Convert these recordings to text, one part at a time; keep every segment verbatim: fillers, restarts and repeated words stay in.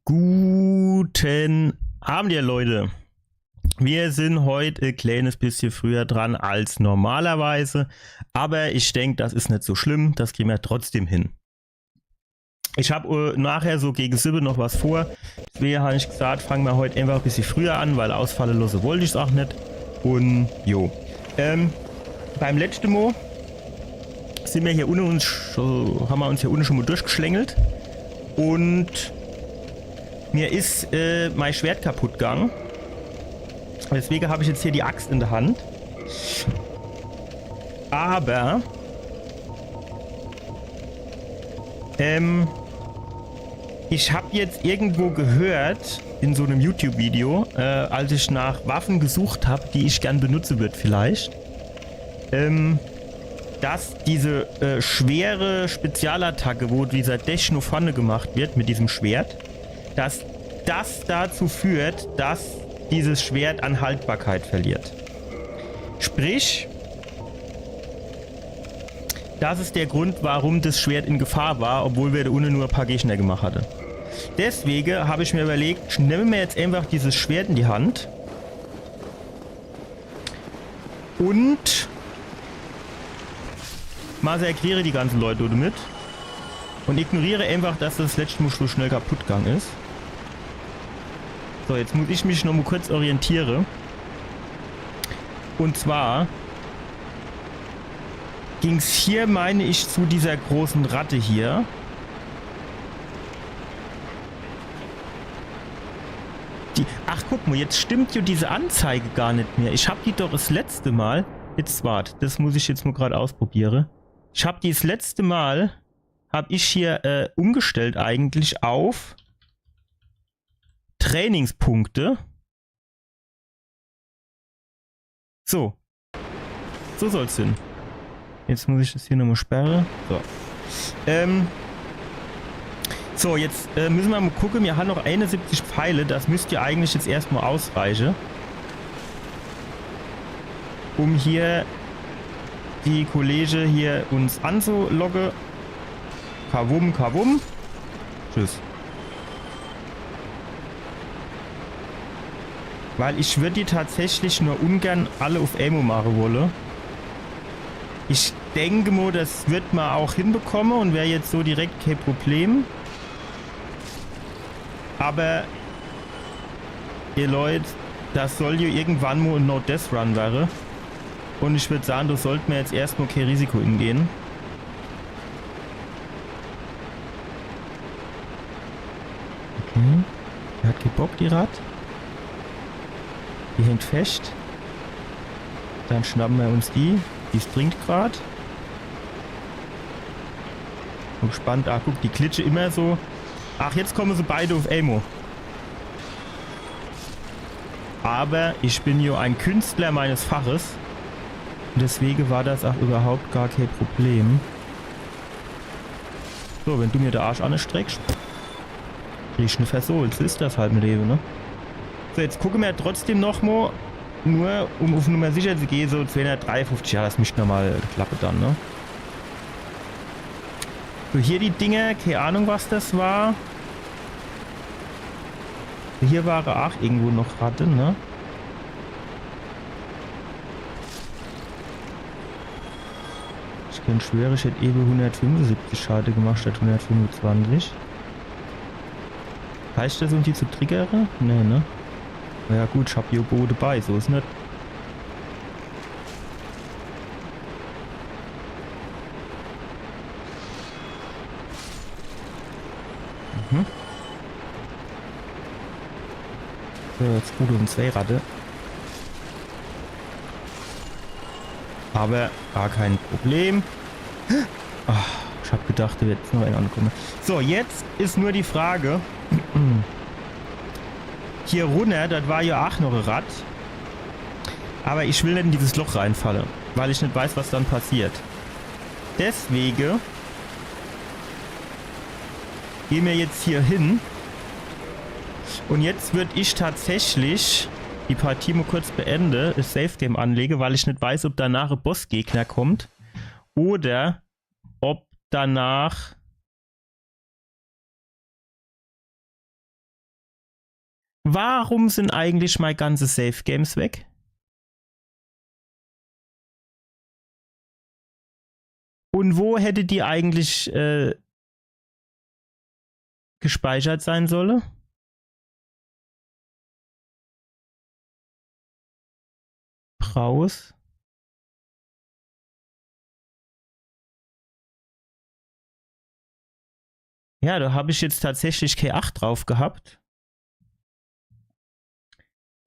Guten Abend, ihr Leute. Wir sind heut e kleines bisschen früher dran als normalerweise, aber ich denk, das is net so schlimm, das kriegen wir trotzdem hin. Ich hab äh, nachher so gegen siwwe noch was vor, deswege hab ich gesagt, fangen wir heut einfach e bisschen früher an, weil ausfalle losse wollt ich's auch net. Und jo, ähm, beim letzten Mal sind wir hier unten uns, schon- haben wir uns hier unten schon mal durchgeschlängelt und mir is äh, mein Schwert kaputt gegangen. Deswegen hab ich jetzt hier die Axt in der Hand. Aber ähm, ich hab jetzt irgendwo gehört in so einem YouTube-Video, äh, als ich nach Waffen gesucht hab, die ich gern benutze würd vielleicht, ähm, dass diese äh, schwere Spezialattacke, wo dieser Dash nur vorne gemacht wird mit diesem Schwert, dass das dazu führt, dass dieses Schwert an Haltbarkeit verliert. Sprich, das is der Grund, warum das Schwert in Gefahr war, obwohl wir da unten nur e paar Gegner gemacht hatte. Deswegen hab ich mir überlegt, nehmen wir jetzt einfach dieses Schwert in die Hand und massakriere die ganzen Leute damit und ignoriere einfach, dass das letzte Mal so schnell kaputt gegangen is. So, jetzt muss ich mich noch mal kurz orientiere. Und zwar ging's hier, meine ich, zu dieser großen Ratte hier. Die, ach, guck mal, jetzt stimmt ja diese Anzeige gar net mehr. Ich hab die doch das letzte Mal. Jetzt wart, das muss ich jetzt mal grad ausprobiere. Ich hab die das letzte Mal, hab ich hier äh, umgestellt eigentlich auf Trainingspunkte. So. So soll's hin. Jetzt muss ich das hier nochmal sperre. So. Ähm. So, jetzt äh, müssen wir mal gucken. Wir haben noch einundsiebzig Pfeile. Das müsst ja eigentlich jetzt erstmal ausreichen, um hier die Kollege hier uns anzulocken. Kawum, kawum. Tschüss. Weil ich würd die tatsächlich nur ungern alle auf Emo machen wolle. Ich denke mal, das wird man auch hinbekommen und wär jetzt so direkt kein Problem. Aber ihr Leute, das soll ja irgendwann mal ein No-Death-Run wäre. Und ich würd sagen, da sollte man jetzt erstmal kein Risiko ingehen. Okay. Die hat gebockt, die Rat. Die hängt fest. Dann schnappen wir uns die. Die trinkt grad. Bin gespannt. Ah, guck, die glitsche immer so. Ach, jetzt kommen sie beide auf Emo. Aber ich bin ja ein Künstler meines Faches. Und deswegen war das auch überhaupt gar kein Problem. So, wenn du mir de Arsch anstreckst, kriegst du ne Versohl. So is das halt im Leben, ne? So, jetzt gucke mir trotzdem noch mal, nur um auf Nummer sicher zu gehen, so zweihundertdreiundfünfzig, ja, das misst normal klappe dann, ne? So, hier die Dinger, keine Ahnung, was das war. Hier war auch irgendwo noch Ratte, ne? Ich kann schwöre, ich hätt ewe hundertfünfundsiebzig Schade gemacht statt hundertfünfundzwanzig. Heißt das, um die zu triggere? Nee, ne? Na ja, gut, ich hab hier Go dabei, so is net. Mhm. So, jetzt gut um zwei Ratte. Aber gar kein Problem. Ah, ich hab gedacht, da wird jetzt noch einer ankommen. So, jetzt is nur die Frage. Hier runter, das war ja auch noch e Ratt. Aber ich will net in dieses Loch reinfalle, weil ich net weiß, was dann passiert. Deswege gehen wir jetzt hier hin. Und jetzt würd ich tatsächlich die Partie mal kurz beende, das Safe Game anlege, weil ich net weiß, ob danach e Bossgegner kommt oder ob danach Warum sind eigentlich mei ganze Save Games weg? Und wo hätte die eigentlich äh, gespeichert sein solle? Browse. Ja, da hab ich jetzt tatsächlich kee Acht drauf gehabt.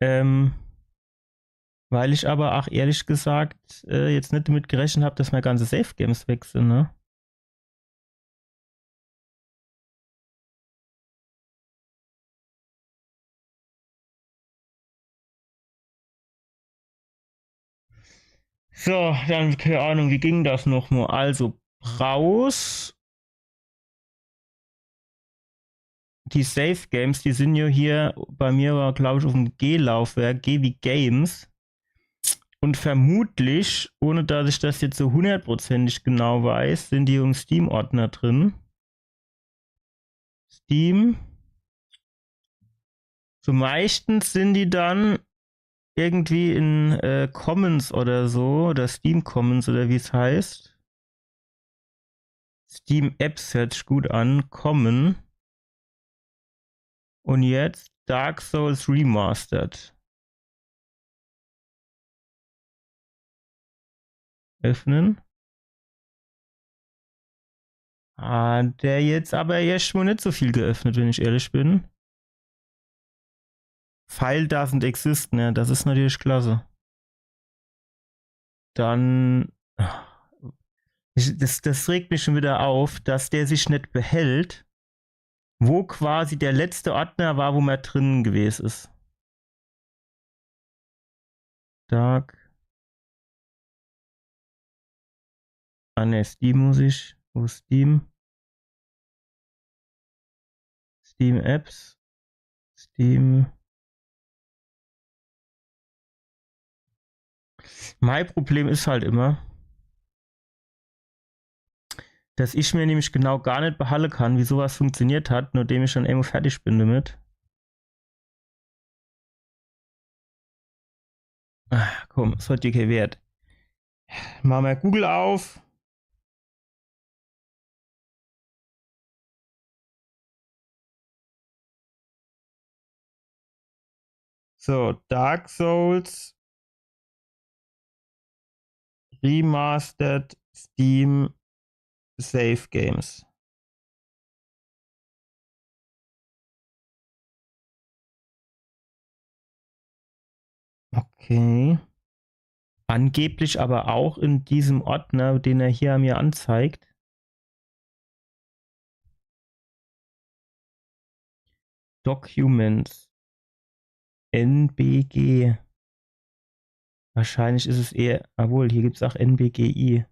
Ähm, weil ich aber auch ehrlich gesagt äh, jetzt net damit gerechnet hab, dass mei ganze Save Games weg sind, ne? So, dann, keine Ahnung, wie ging das nochmal? Also, Browse. Die Save Games, die sind ja hier bei mir, war, glaube ich, auf dem G-Laufwerk, G wie Games. Und vermutlich, ohne dass ich das jetzt so hundertprozentig genau weiß, sind die im Steam-Ordner drin. Steam. So meistens sind die dann irgendwie in äh, Commons oder so, oder Steam Commons oder wie es heißt. Steam Apps hört sich gut an. Common. Und jetzt Dark Souls Remastered. Öffnen. Ah, der jetzt aber erstmal nicht so viel geöffnet, wenn ich ehrlich bin. File doesn't exist, ne? Das ist natürlich klasse. Dann. Ich, das, das regt mich schon wieder auf, dass der sich nicht behält, wo quasi der letzte Ordner war, wo man drin gewesen ist. Dark. Ah ne, Steam muss ich. Wo ist Steam? Steam Apps. Steam. Mein Problem ist halt immer, dass ich mir nämlich genau gar nicht behalle kann, wie sowas funktioniert hat, nachdem ich schon irgendwo fertig bin damit. Ah, komm, es hat dir keinen Wert. Machen wir Google auf. So, Dark Souls Remastered Steam Save Games. Okay. Angeblich aber auch in diesem Ordner, den er hier mir anzeigt. Documents. N B G. Wahrscheinlich ist es eher, obwohl, hier gibt's auch N B G I.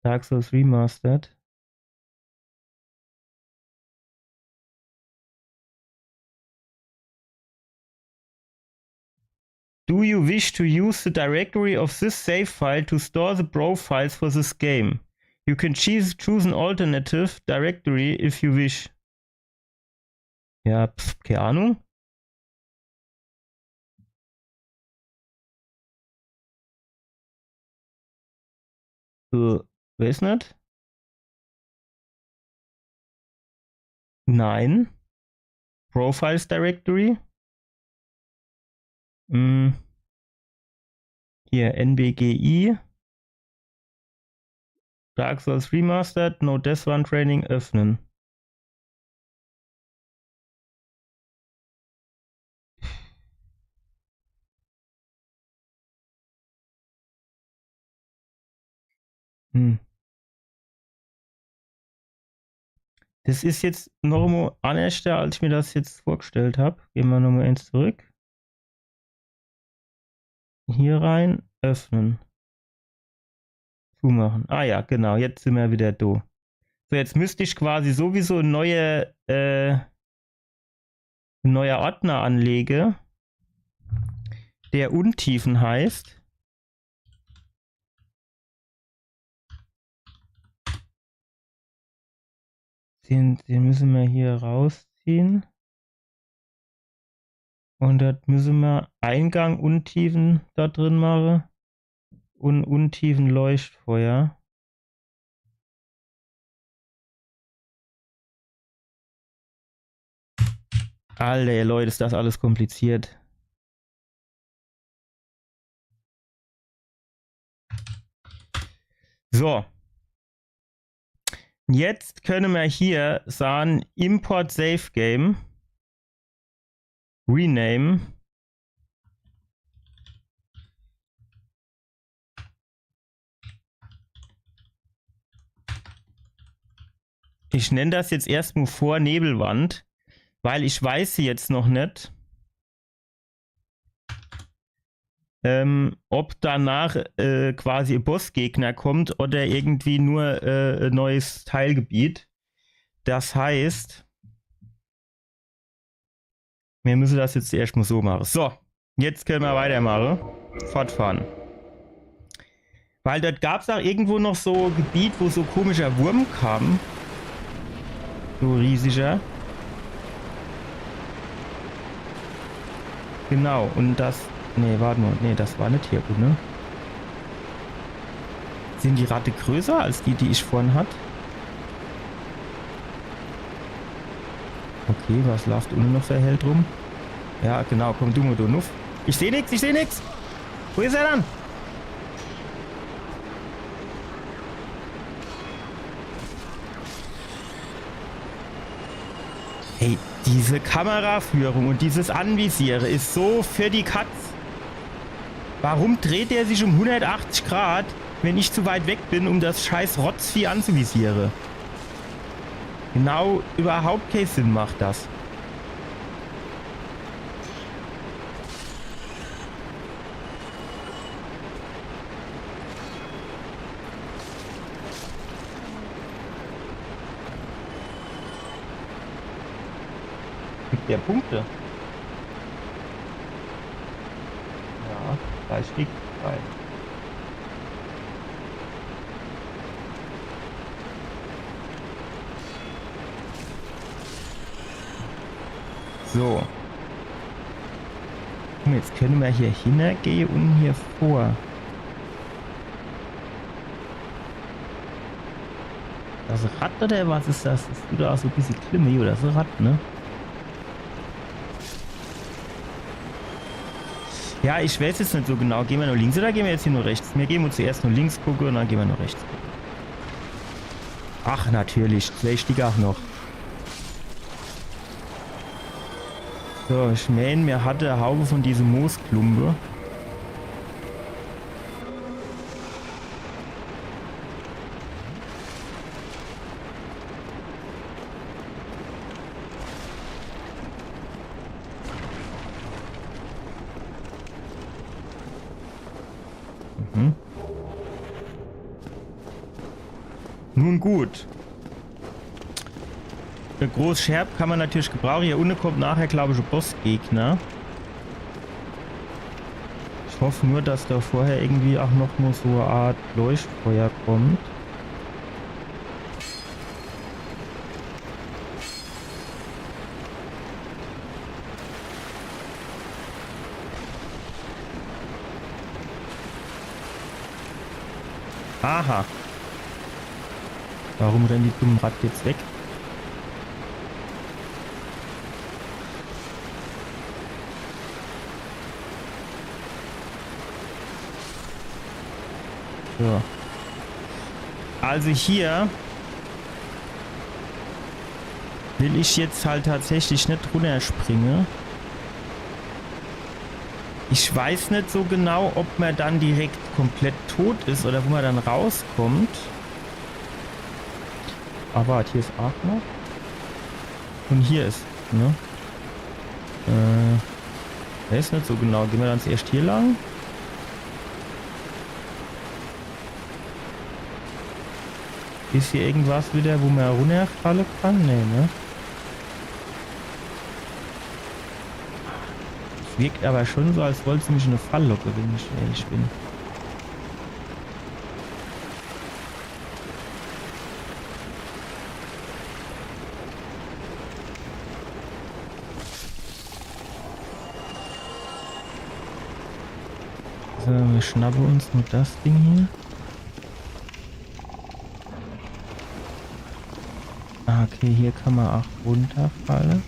Dark Souls Remastered. Do you wish to use the directory of this save file to store the profiles for this game? You can choose, choose an alternative directory if you wish. Ja, pf, keine Ahnung. Äh, weiß nicht. Nein. Profiles Directory. Hm. Hier, N B G I. Dark Souls Remastered, No Death Run Training öffnen. Hm. Das ist jetzt noch mal annerschter, als ich mir das jetzt vorgestellt hab. Gehen wir noch mal eins zurück. Hier rein, öffnen. Zumachen. Ah ja, genau, jetzt sind wir wieder do. So, jetzt müsste ich quasi sowieso ein neue, äh, ein neuer Ordner anlege, der Untiefen heißt. Den, den müssen wir hier rausziehen. Und dort müsse mer Eingang Untiefen da drin mache. Und Untiefen Leuchtfeuer. Alter, Leute, ist das alles kompliziert. So. Jetzt könne mer hier sage, Import Save Game. Rename. Ich nenn das jetzt erstmal Vor-Nebelwand, weil ich weiß jetzt noch net, ähm, ob danach, äh, quasi e Bossgegner kommt oder irgendwie nur, äh, e neues Teilgebiet. Das heißt, mir müsse das jetzt erscht mal so mache. So, jetzt könne mer weitermache. Fortfahren. Weil dort gab's auch irgendwo noch so e Gebiet, wo so e komischer Wurm kam. So riesiger. Genau, und das... Nee, warte mal. Nee, das war net hier gut, ne? Sind die Ratte größer als die, die ich vorhin hat? Okay, was läuft unne noch für Held rum? Ja, genau, komm du mal do nuff. Ich seh nix, ich seh nix! Wo is er dann? Ey, diese Kameraführung und dieses Anvisiere is so für die Katz. Warum dreht er sich um hundertachtzig Grad, wenn ich zu weit weg bin, um das scheiß Rotzvieh anzuvisiere? Genau, überhaupt kee Sinn macht das. Kriegt der Punkte? Ja, drei Stück. Drei. So. Guck mal, jetzt könne mer hier hingehe und hier vor. Das Rad oder was is das? Das tut do auch so e bissje Klimme, oder? Das Rad, ne? Ja, ich weiß jetzt net so genau. Gehn mer nur links oder gehn mer jetzt hier nur rechts? Mir gehn nur zuerst nur links gucke und dann gehn mer nur rechts gucke. Ach, natürlich. Zwei Stick auch noch. So, ich mein, mir hatte e Haufe von diese Moosklumpe. Mhm. Nun gut. E groß Scherb kann mer natürlich gebrauche. Hier unne kommt nachher, glaub ich, e Bossgegner. Ich hoff nur, dass do vorher irgendwie auch noch mal so e Art Leuchtfeuer kommt. Aha. Warum rennen die dummen Ratte jetzt weg? So. Also hier will ich jetzt halt tatsächlich net runnerspringe. Ich weiß net so genau, ob mer dann direkt komplett tot is oder wo mer dann rauskommt. Ah, wart, hier is auch noch. Und hier is, ne? Äh, weiß net so genau. Gehn mer dann zuerst hier lang? Is hier irgendwas wieder, wo mer runnerfalle kann? Nee, ne? Es wirkt aber schon so, als wollt se mich in e Fall locke, wenn ich ehrlich bin. So, mir schnappe uns nur das Ding hier. Ah, okay, hier kann ma auch runterfalle.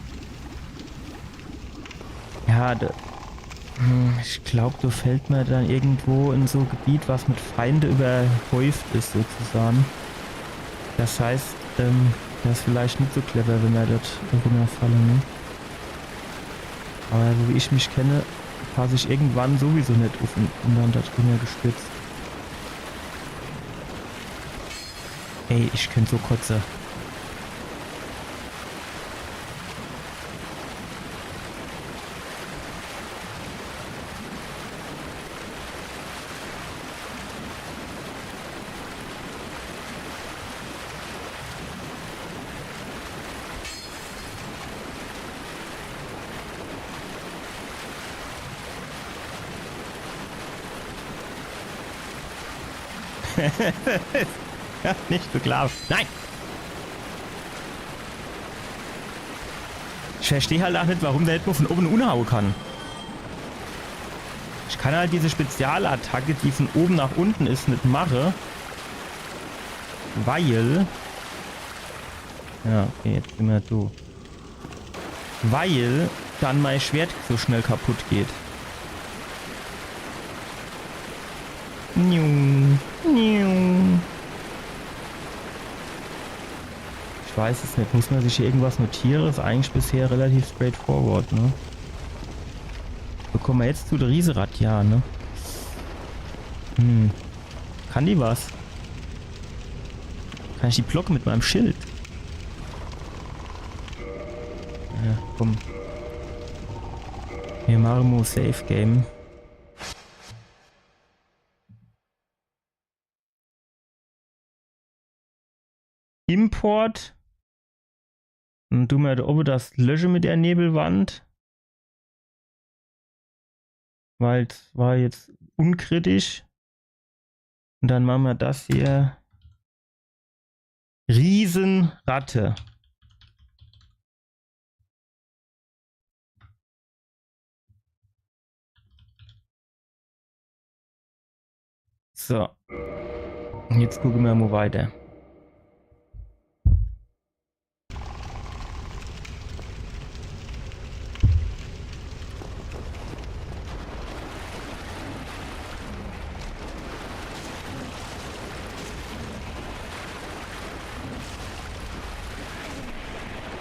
Ja, da, hm, ich glaub, do fällt ma dann irgendwo in so e Gebiet, was mit Feinde überhäuft is, sozusagen. Das heißt, ähm, das is vielleicht net so clever, wenn ma dort runterfalle, ne? Aber so wie ich mich kenne, pass ich irgendwann sowieso net uff und, und dann dort runtergestürzt. Ey, ich könnt so kotze. Ja, net so klar. Nein! Ich versteh halt auch net, warum der net nur von oben unhaue kann. Ich kann halt diese Spezialattacke, die von oben nach unten is, net mache. Weil. Ja, okay, jetzt sin mir do. Weil dann mein Schwert so schnell kaputt geht. Niu, niu. Ich weiß es net. Muss man sich hier irgendwas notieren? Is eigentlich bisher relativ straightforward, ne? Wo kommen wir jetzt zu der Riesenratte, ja, ne? Hm. Kann die was? Kann ich die blocke mit meinem Schild? Ja, komm. Wir machen mal Safe Game. Import. Dann tun wir da oben das lösche mit der Nebelwand. Weil es war jetzt unkritisch. Und dann machen wir das hier. Riesenratte. So. Jetzt gucken wir mal weiter.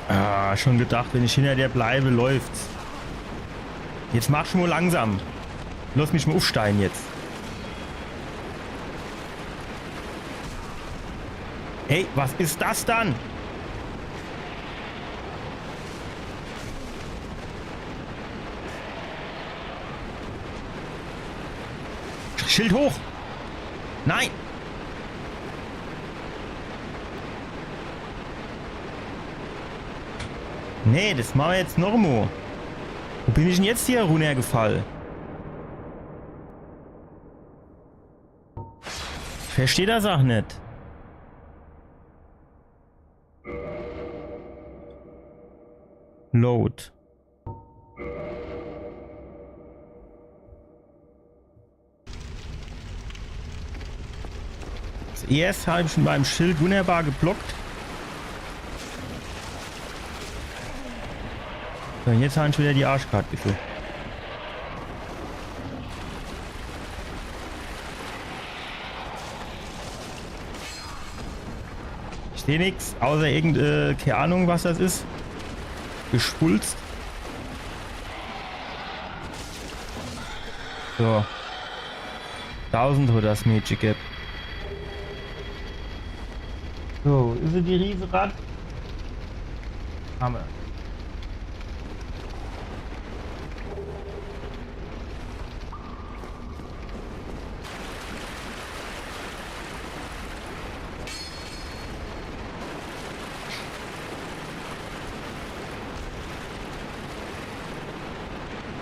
Ah, schon gedacht, wenn ich hinter dir bleibe, läuft's. Jetzt mach schon mal langsam. Lass mich mal aufsteigen jetzt. Hey, was ist das dann? Schild hoch! Nein! Nee, das machen wir jetzt noch mal. Wo bin ich denn jetzt hier runtergefallen? Ich versteh das auch net. Load. Zuerst hab ich mit meinem Schild wunderbar geblockt. So, jetzt hab ich wieder die Arschkarte gefühlt. Ich seh nix, außer irgend, äh, keine Ahnung, was das ist. Gespulzt. So. Tausend hat das Mädchen geb. So, is sie die Riesenratte? Hammer.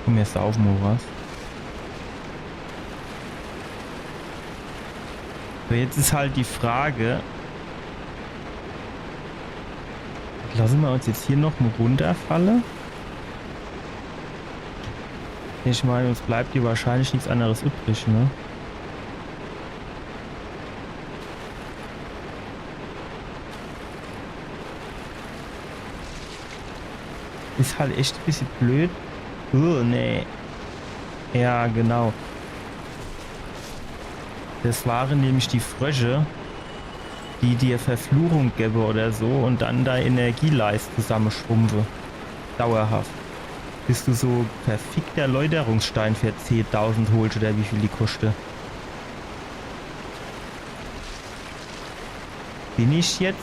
Komm, jetzt auf, Moras. So, jetzt is halt die Frage. Lassen wir uns jetzt hier noch mal runterfalle. Ich mein, uns bleibt hier wahrscheinlich nix anderes übrig, ne? Is halt echt e bissje blöd. Oh, nee. Ja, genau. Das waren nämlich die Frösche, die dir Verfluchung gebe oder so und dann dei Energieleist zusammeschrumpfe. Dauerhaft. Bis du so verfickter Läuterungsstein für zehntausend holst oder wie viel die koschte. Bin ich jetzt?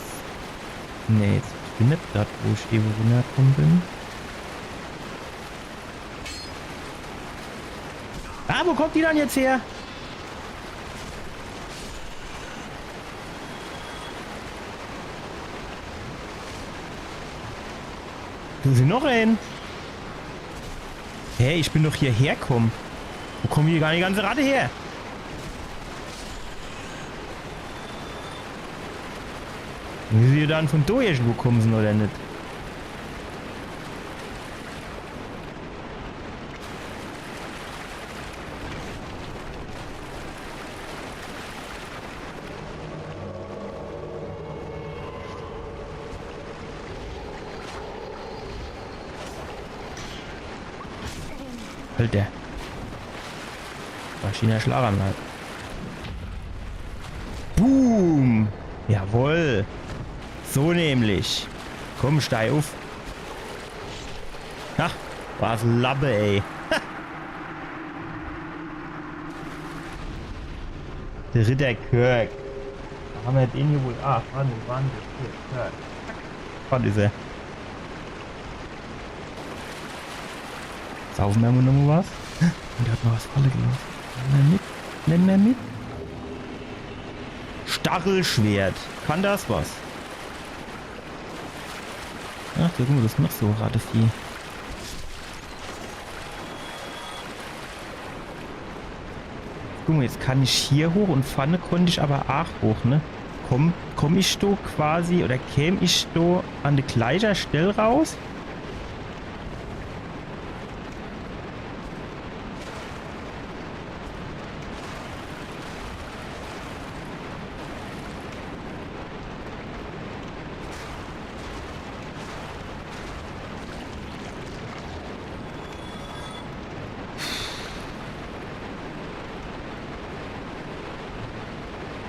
Nee, jetzt, ich bin net dort, wo ich ewe runnerkomme bin. Ah, wo kommt die dann jetzt her? Do is noch en. Hey, ich bin doch hierher komm. Wo kommen hier gar die ganze Ratte her? Müsse die dann von do irgendwo komme sin, oder net? Alter. Maschine schlagen halt. Boom! Jawohl! So nämlich. Komm, steig uff. Ach, was Lappe, ey. Der Ritter Kirk. Do hammer den hier wohl. Ah, warte, warte, hier, Kirk. Was is er? Saufe mer mol nochmol was. Und der hat noch was falle gelosst. Nimm mer mit. Nimm mer mit. Stachelschwert. Kann das was? Ach, do guck mol, das is noch so Rattevieh. Guck mol, jetzt kann ich hier hoch und vorne konnt ich aber aach hoch, ne? Komm, komm ich do quasi, oder käm ich do an de gleicher Stell raus?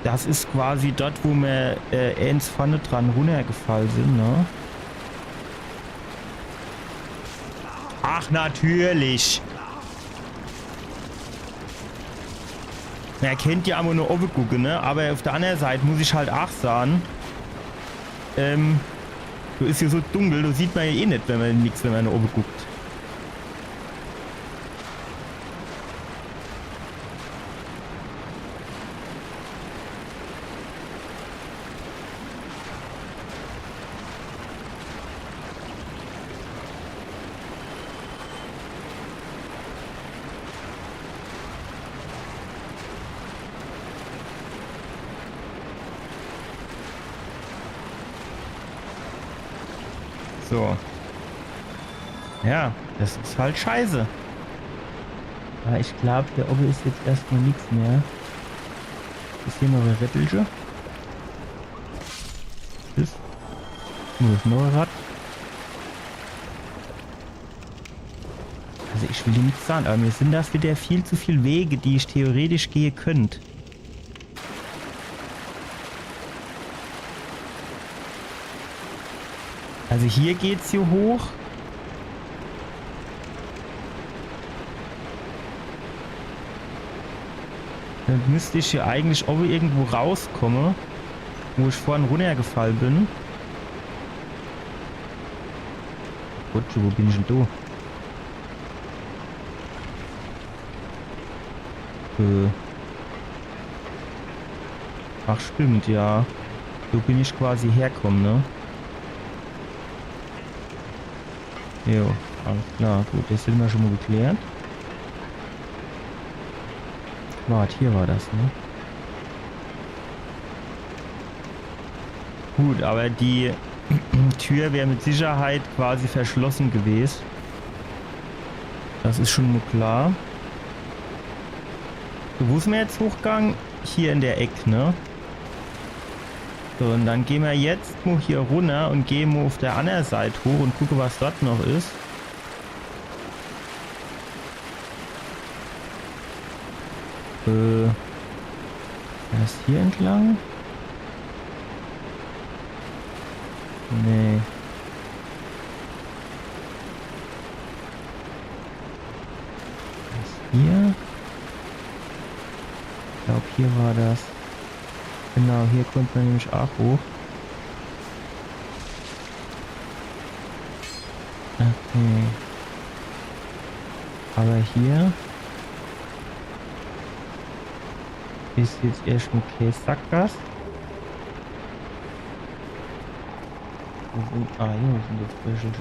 Das is quasi dort, wo mer, äh, eens vorne dran runnergefall sin, ne? Ach, natürlich. Mer kennt ja immer nur owwe gucke, ne? Aber auf der andere Seit muss ich halt aach sahn, ähm, do is hier so dunkel, do sieht mer ja eh net, wenn mer nix, wenn mer nur owwe guckt. So. Ja, das is halt scheiße. Aber ich glaub, hier owwe is jetzt erstmal nix mehr. Is hier noch e Rettelche? Tschüss. Nur das neue Rad. Also ich will dir nix sahn, aber mir sin das wieder viel zu viel Wege, die ich theoretisch gehe könnt. Also hier geht's hier hoch. Dann müsst ich hier eigentlich owwe irgendwo rauskomme, wo ich vorhin runnergefall bin. Gott, wo bin ich denn do? Äh. Ach, stimmt, ja. So bin ich quasi herkomme, ne? Jo, alles klar. Gut, das hämmer schon mal geklärt. Wart, hier war das, ne? Gut, aber die Tür wär mit Sicherheit quasi verschlosse gewes. Das is schon mo klar. Wo sin mer jetzt hochgang? Hier in der Eck, ne? So, un dann gehn mer jetzt mo hier runner un gehn mo uff der anner Seit hoch un gucke, was dort noch is. Äh, erst hier entlang? Nee. Erst hier? Ich glaub, hier war das. Genau, hier kommt mer nämlich auch hoch. Okay. Aber hier is jetzt erscht mo kä Sackgass. Wo sin, ah, hier sin die Fröschel.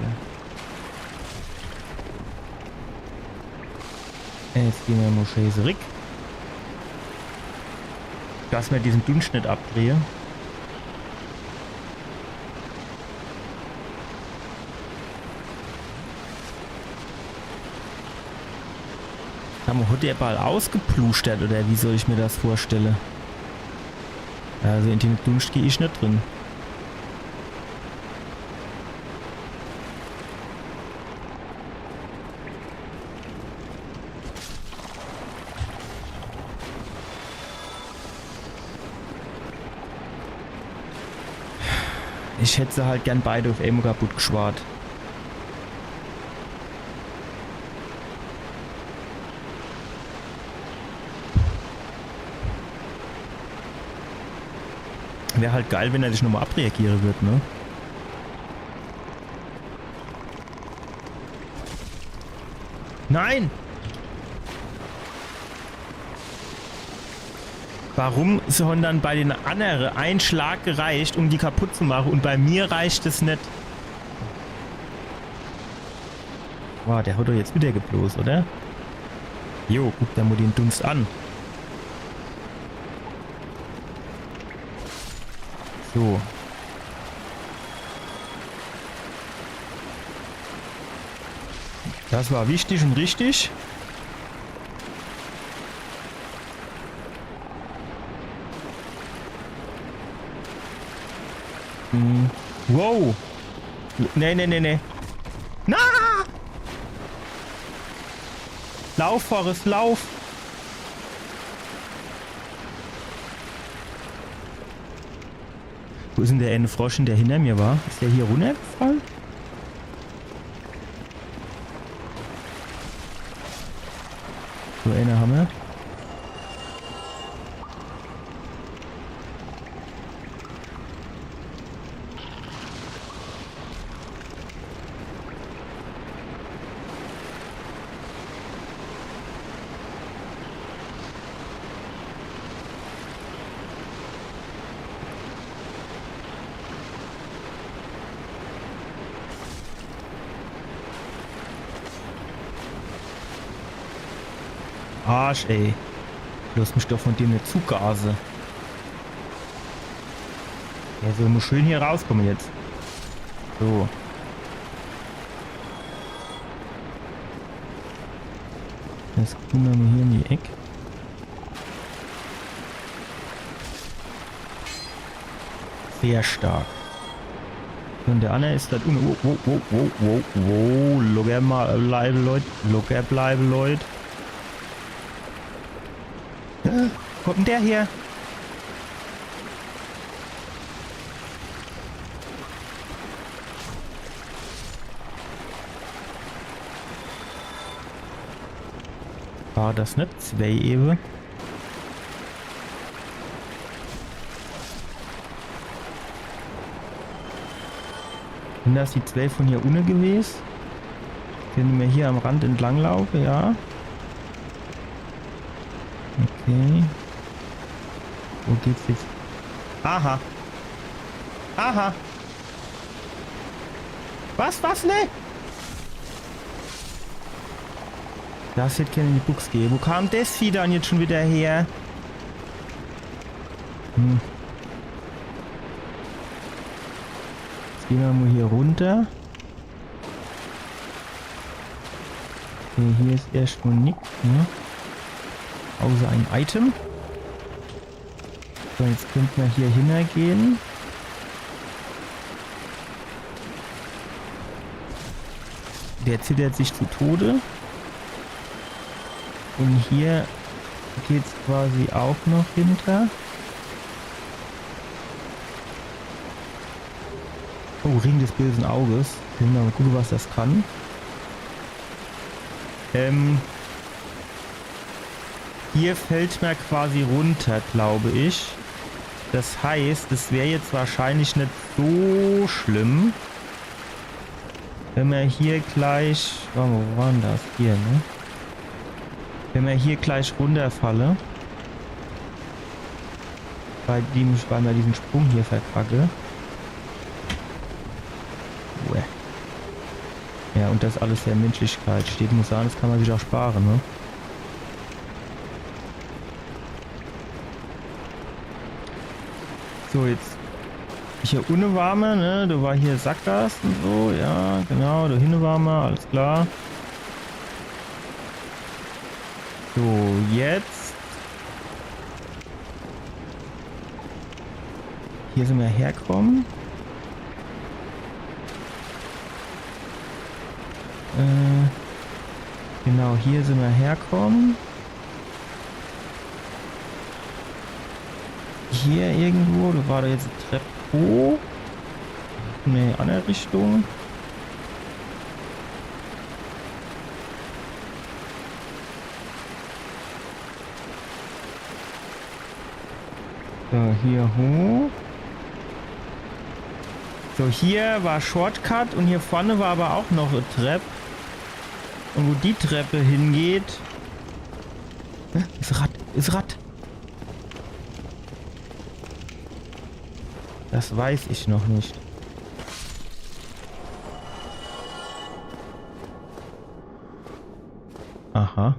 Jetzt gehn mer mo schee zurick. Dass mer diesen Dunscht net abdrehe. Hammer, hat der bald ausgeplustert, oder wie soll ich mir das vorstelle? Also in den Dunscht geh ich net drin. Ich hätt se halt gern beide uff emol kaputt geschwart. Wär halt geil, wenn er sich nochmal abreagiere würd, ne? Nein! Warum soll dann bei den annere ein Schlag gereicht, um die kaputt zu mache, und bei mir reicht es net? Wow, der hat doch jetzt wieder geblost, oder? Jo, guck der mo den Dunst an. So. Das war wichtig und richtig. Hm. Wow. Nee, nee, nee, nee. Na! Lauf, Forrest, lauf! Wo is denn der eine Frosch, der hinter mir war? Is der hier runtergefallen? So, eine hammer. Arsch, ey. Lass mich doch von dem net zugase. Ja, so, muss schön hier rauskomme jetzt. So. Jetzt gucke mer mo hier in die Eck. Sehr stark. Und der andere is da unne. Wow, wow, wow, wow, wow, wow. Locker bleibe, Leut. Locker bleibe, Leut. Äh, wo kommt denn der her? War das net zwei ewe? Sin das die zwei von hier unne gewes? Kenne mer hier am Rand entlang laufe, ja. Okay. Wo geht's jetzt? Aha. Aha. Was, was, ne? Das hätt kenne in die Bux gehe. Wo kam das Vieh dann jetzt schon wieder her? Hm. Jetzt gehn mer mo hier runter. Okay, hier is erschtmol nix, ne? Außer e Item. So, jetzt könnt mer hier hinnergehn. Der zittert sich zu Tode. Un hier geht's quasi auch noch hinter. Oh, Ring des bösen Auges. Kenne mer mol gucke, was das kann. Ähm, hier fallt mer quasi runter, glaub ich. Das heißt, es wär jetzt wahrscheinlich net so schlimm, wenn mer hier gleich, warte mol, wo war dann das? Hier, ne? Wenn mer hier gleich runterfalle. Bei dem, weil mer diesen Sprung hier verkacke. Uäh. Ja, un das alles, wer Menschlichkeit steht, muss sage, das kann mer sich auch spare, ne? So, jetzt. Hier unne war mer, ne? Do war hier Sackgass un so, ja, genau, do hinne war mer, alles klar. So, jetzt. Hier sin mer herkomme. Äh, genau, hier sin mer herkomme. Hier irgendwo, do war doch jetzt e Trepp hoch. Nee, anner Richtung. So, hier hoch. So, hier war Shortcut un hier vorne war awwer auch noch e Trepp. Un wo die Trepp hingeht. Hä? Is Rad, is Rad. Das weiß ich noch net. Aha.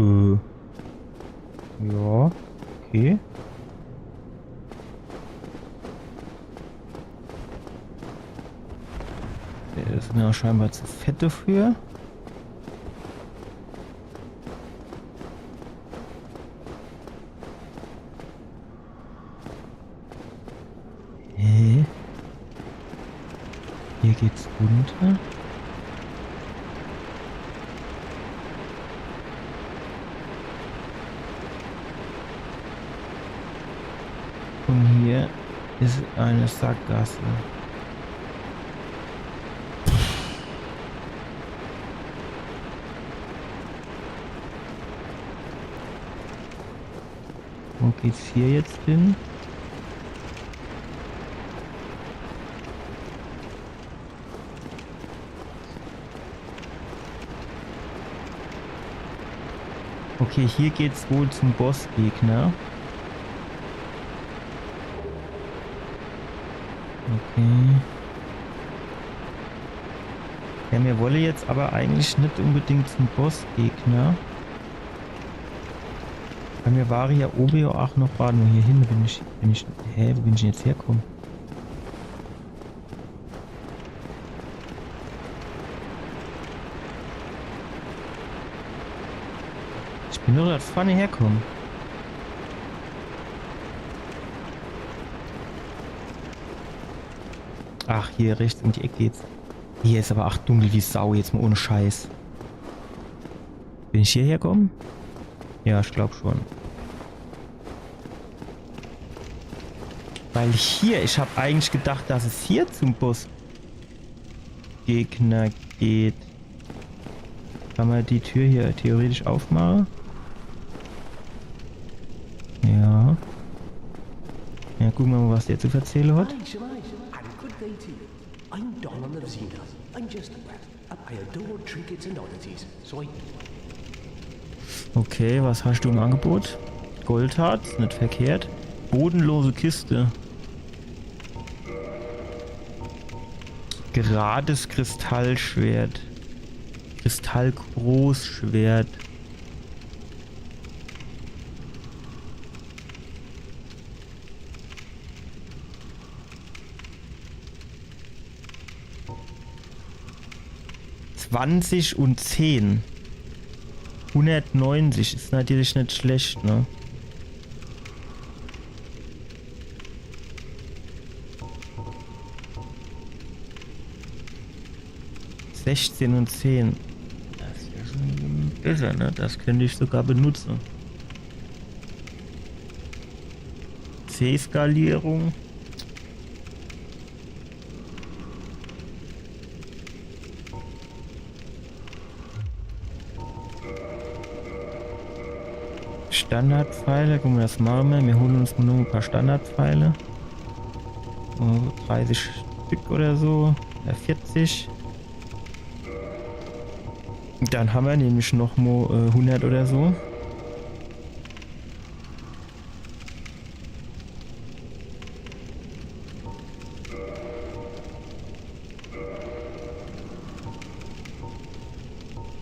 Äh. Ja, okay. Der is mir scheinbar zu fett dafür. Hä? Hier geht's runter. Un hier is e Sackgass. Wo geht's hier jetzt hin? Okay, hier geht's wohl zum Bossgegner. Okay. Ja, mir wolle jetzt awwer eigentlich net unbedingt zum Bossgegner. Weil mir ware ja owe ja auch noch, wart mol, hier hin, bin ich, bin ich, hä, wo bin ich denn jetzt herkomme? Ich bin doch dort vorne herkomme. Ach, hier rechts um die Eck geht's. Hier is awwer ach dunkel wie Sau, jetzt mol ohne Scheiß. Bin ich hier herkomme? Ja, ich glaub schon. Weil hier, ich hab eigentlich gedacht, dass es hier zum Bossgegner geht. Kann mer die Tür hier theoretisch aufmache? Ja. Ja, gucke mer mol, was der zu verzähle hat. Hi, Shemai, and good day to you. I'm Don of Xena. I'm just a brat. I adore trinkets and oddities, so I... Okay, was hast du im Angebot? Goldharz, net verkehrt. Bodenlose Kiste. Gerades Kristallschwert. Kristallgroßschwert. Das Zwanzig un zehn. Hundertneunzig is natürlich net schlecht, ne? Sechzehn un zehn. Das wär schon besser, ne? Das könnt ich sogar benutze. C-Skalierung. Standardpfeile, guck mol, was mache mer? Mir hole uns mol nur e paar Standardpfeile. Oh, dreißig Stück oder so. Oder vierzig. Dann hammer nämlich noch mol, äh, hundert oder so.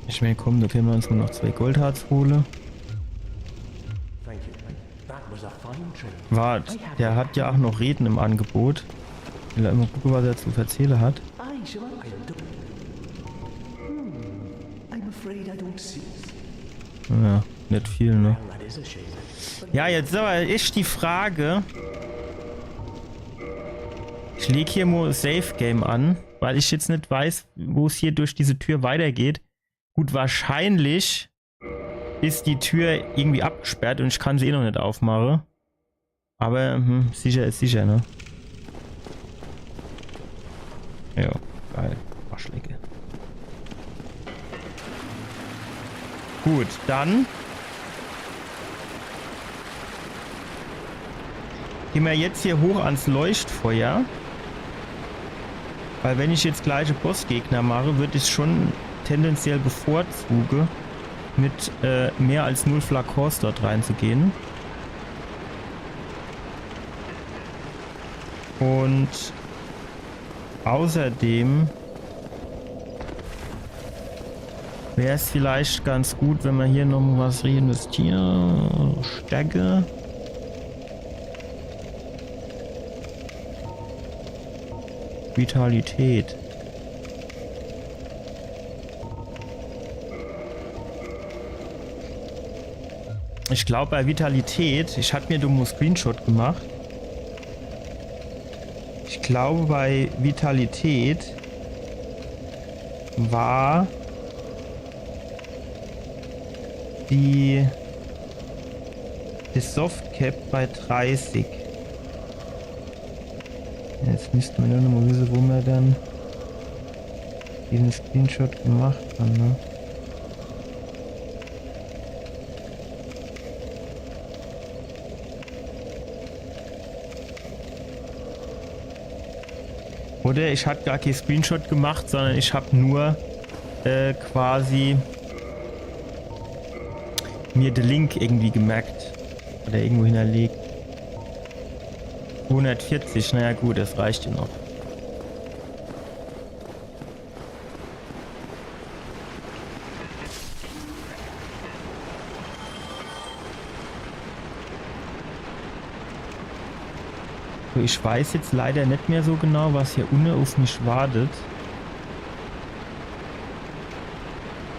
Ich mein, komm, do kenne mer uns mol noch zwee Goldharz hole. Thank you. That was a fine trade. Wart, der hat ja ach noch Rede im Angebot. Will er mol gucke, was er zu verzähle hat. I shall, I don't. Hmm. I'm afraid I don't see. Ja, net viel, ne? Well, that is a shame. Ja, jetzt awwer echt die Frage. Ich leg hier mol Safe Game an, weil ich jetzt net weiß, wo's hier durch diese Tür weitergeht. Gut, wahrscheinlich is die Tür irgendwie abgesperrt un ich kann se eh noch net aufmache. Awwer, hm, sicher is sicher, ne? Ja, geil. Arschlecke. Gut, dann gehn mer jetzt hier hoch ans Leuchtfeuer. Weil wenn ich jetzt gleich e Bossgegner mache, würd ich schon tendenziell bevorzuge, mit, äh, mehr als null Flakons dort reinzugehen. Un außerdem wär's vielleicht ganz gut, wenn mer hier noch was reinvestiere. Stärke. Vitalität. Ich glaub, bei Vitalität, ich hat mir do mol en Screenshot gemacht. Ich glaube, bei Vitalität war die, die Softcap bei dreißig. Jetzt misste mer nur noch mol wisse, wo mer dann diesen Screenshot gemacht han, ne? Oder ich hat gar kee Screenshot gemacht, sondern ich hab nur, äh, quasi mir de Link irgendwie gemerkt. Oder irgendwo hinterlegt. Hundertvierzig, naja gut, das reicht ja noch. So, ich weiß jetzt leider net mehr so genau, was hier unne auf mich wartet.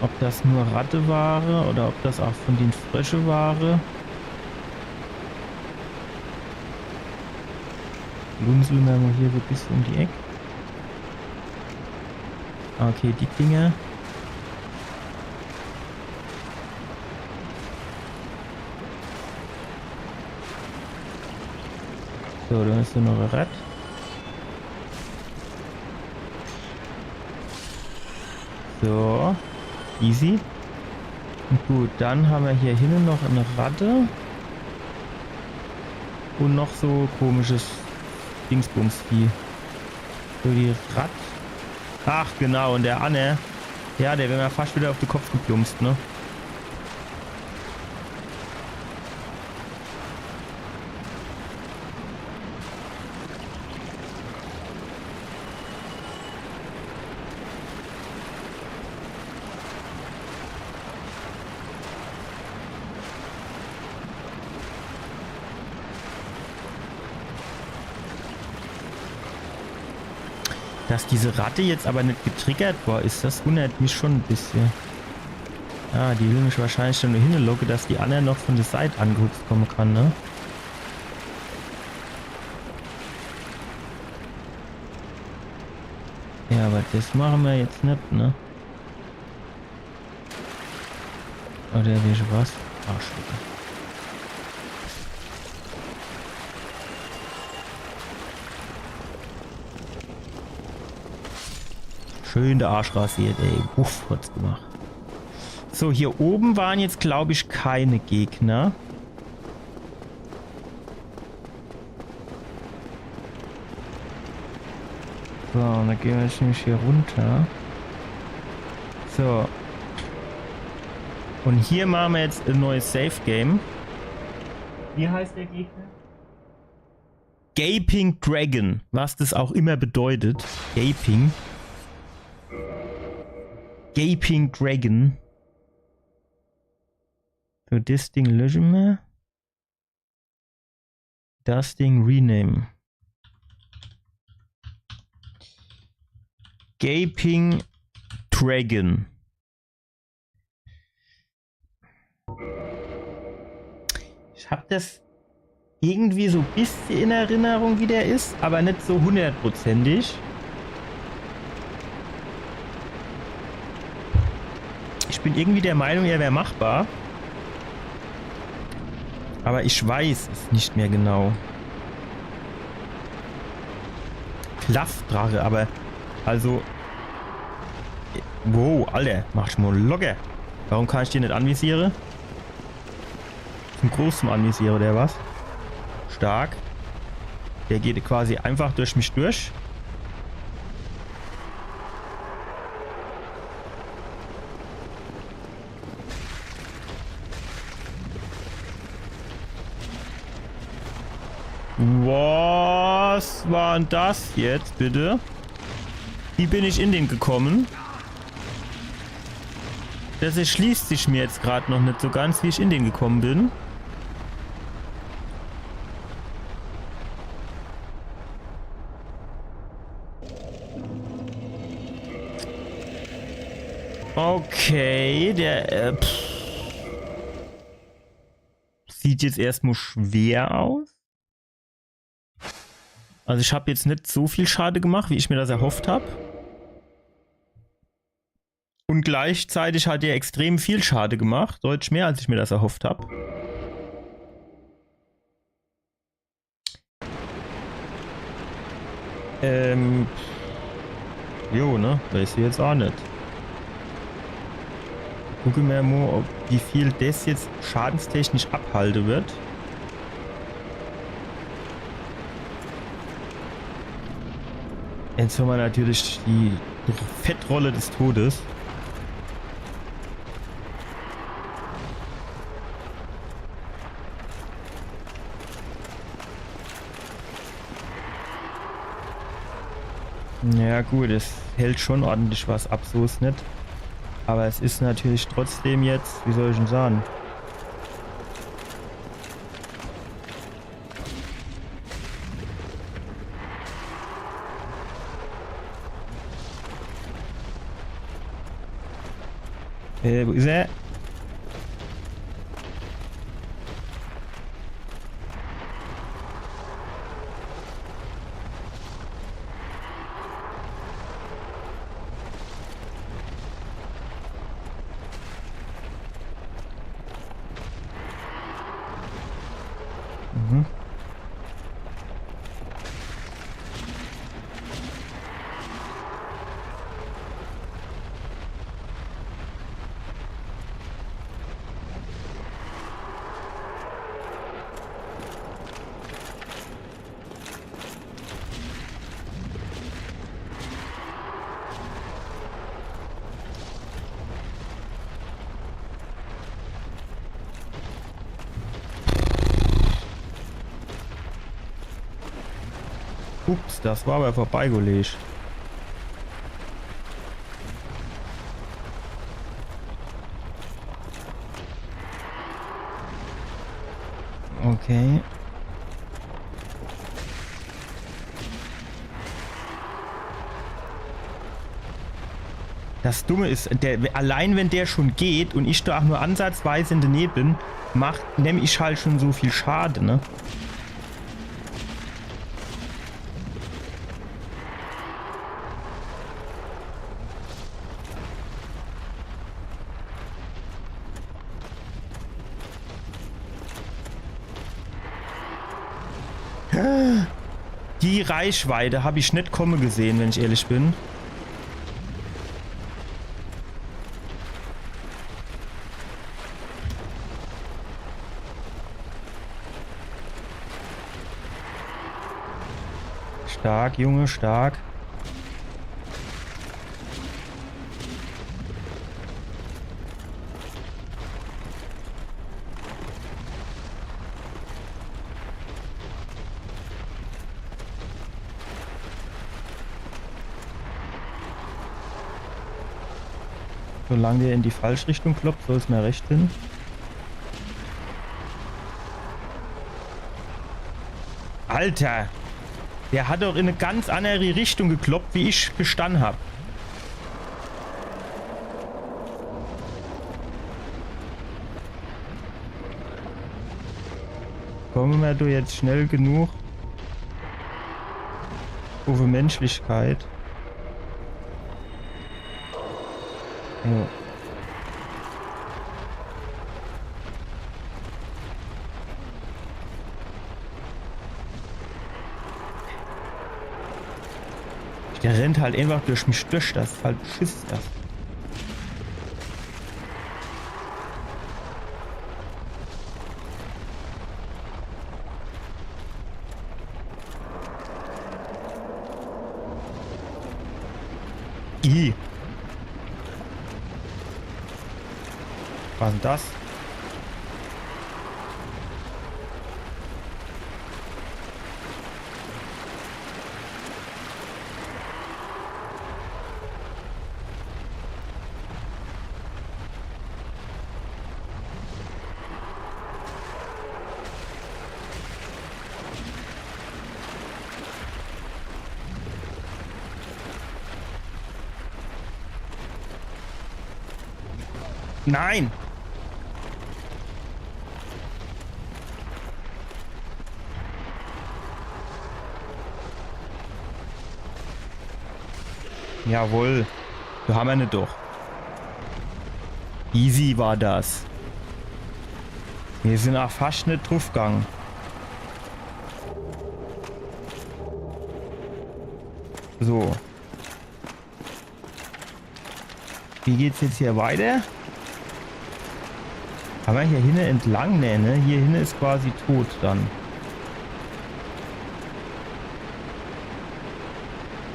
Ob das nur Ratte ware oder ob das auch von den Frösche ware. Lunsel mer mol hier so e bissel um die Eck. Okay, die Dinger. So, dann is do noch e Rad. So. Easy. Und gut, dann hammer hier hinne noch e Ratte. Und noch so komisches Dingsbums-Vieh. So die Ratt. Ach, genau, und der anner. Ja, der wär mer fascht wieder auf de Kopf geplumpst, ne? Dass diese Ratte jetzt aber net getriggert war, is das, wundert mich schon e bissche. Ah, die will mich wahrscheinlich dann nur hinlocke, dass die annere noch von der Seit angehupst komme kann, ne? Ja, aber das mache mer jetzt net, ne? Oder wie was? Arschlöcher. Schön der Arsch rasiert, ey. Wuff, hat's gemacht. So, hier oben waren jetzt, glaub ich, keine Gegner. So, und dann gehen wir jetzt nämlich hier runter. So. Und hier machen wir jetzt ein neues Safe Game. Wie heißt der Gegner? Gaping Dragon, was das auch immer bedeutet. Gaping. Gaping Dragon. So, das Ding löschen wir. Das Ding rename. Gaping Dragon. Ich hab das irgendwie so e bissche in Erinnerung, wie der is, aber net so hundertprozentig. Ich bin irgendwie der Meinung, er wär machbar. Aber ich weiß es nicht mehr genau. Klaffdrache, aber also. Wow, Alter, mach ich mal locker. Warum kann ich den net anvisiere? Zum Großen anvisiere, oder was? Stark. Der geht quasi einfach durch mich durch. Was war denn das jetzt, bitte? Wie bin ich in den gekommen? Das erschließt sich mir jetzt grad noch net so ganz, wie ich in den gekommen bin. Okay, der, äh, pff. Sieht jetzt erstmal schwer aus. Also ich hab jetzt net so viel Schade gemacht, wie ich mir das erhofft hab. Und gleichzeitig hat er extrem viel Schade gemacht. Deutlich mehr, als ich mir das erhofft hab. Ähm. Jo, ne? Weiß ich jetzt auch net. Gucke mer mal, ob, wie viel das jetzt schadenstechnisch abhalte wird. Jetzt haben wir natürlich die Fettrolle des Todes. Ja gut, es hält schon ordentlich was ab, so is net. Aber es is natürlich trotzdem jetzt, wie soll ich denn sagen? Äh, wo is er? Mhm. Ups, das war aber vorbei, Kollege. Okay. Das Dumme is, der, allein wenn der schon geht un ich do ach nur ansatzweise in de Näh bin, mach, nemm ich halt schon so viel Schade, ne? Die Reichweite hab ich net komme gesehen, wenn ich ehrlich bin. Stark, Junge, stark. Solang der in die falsch Richtung kloppt, soll's mir recht sinn. Alter! Der hat doch in e ganz annere Richtung gekloppt, wie ich gestann hab. Komme mer do jetzt schnell genug uff e Menschlichkeit? Ja. Der rennt halt einfach durch mich durch, das is halt Schiss, das. I. Was denn das? Nein! Jawohl. Do hammer ne doch. Easy war das. Mir sinn ach fascht net druffgang. So. Wie geht's jetzt hier weiter? Awwer hier hinne entlang, ne, ne? Hier hinne is quasi tot dann.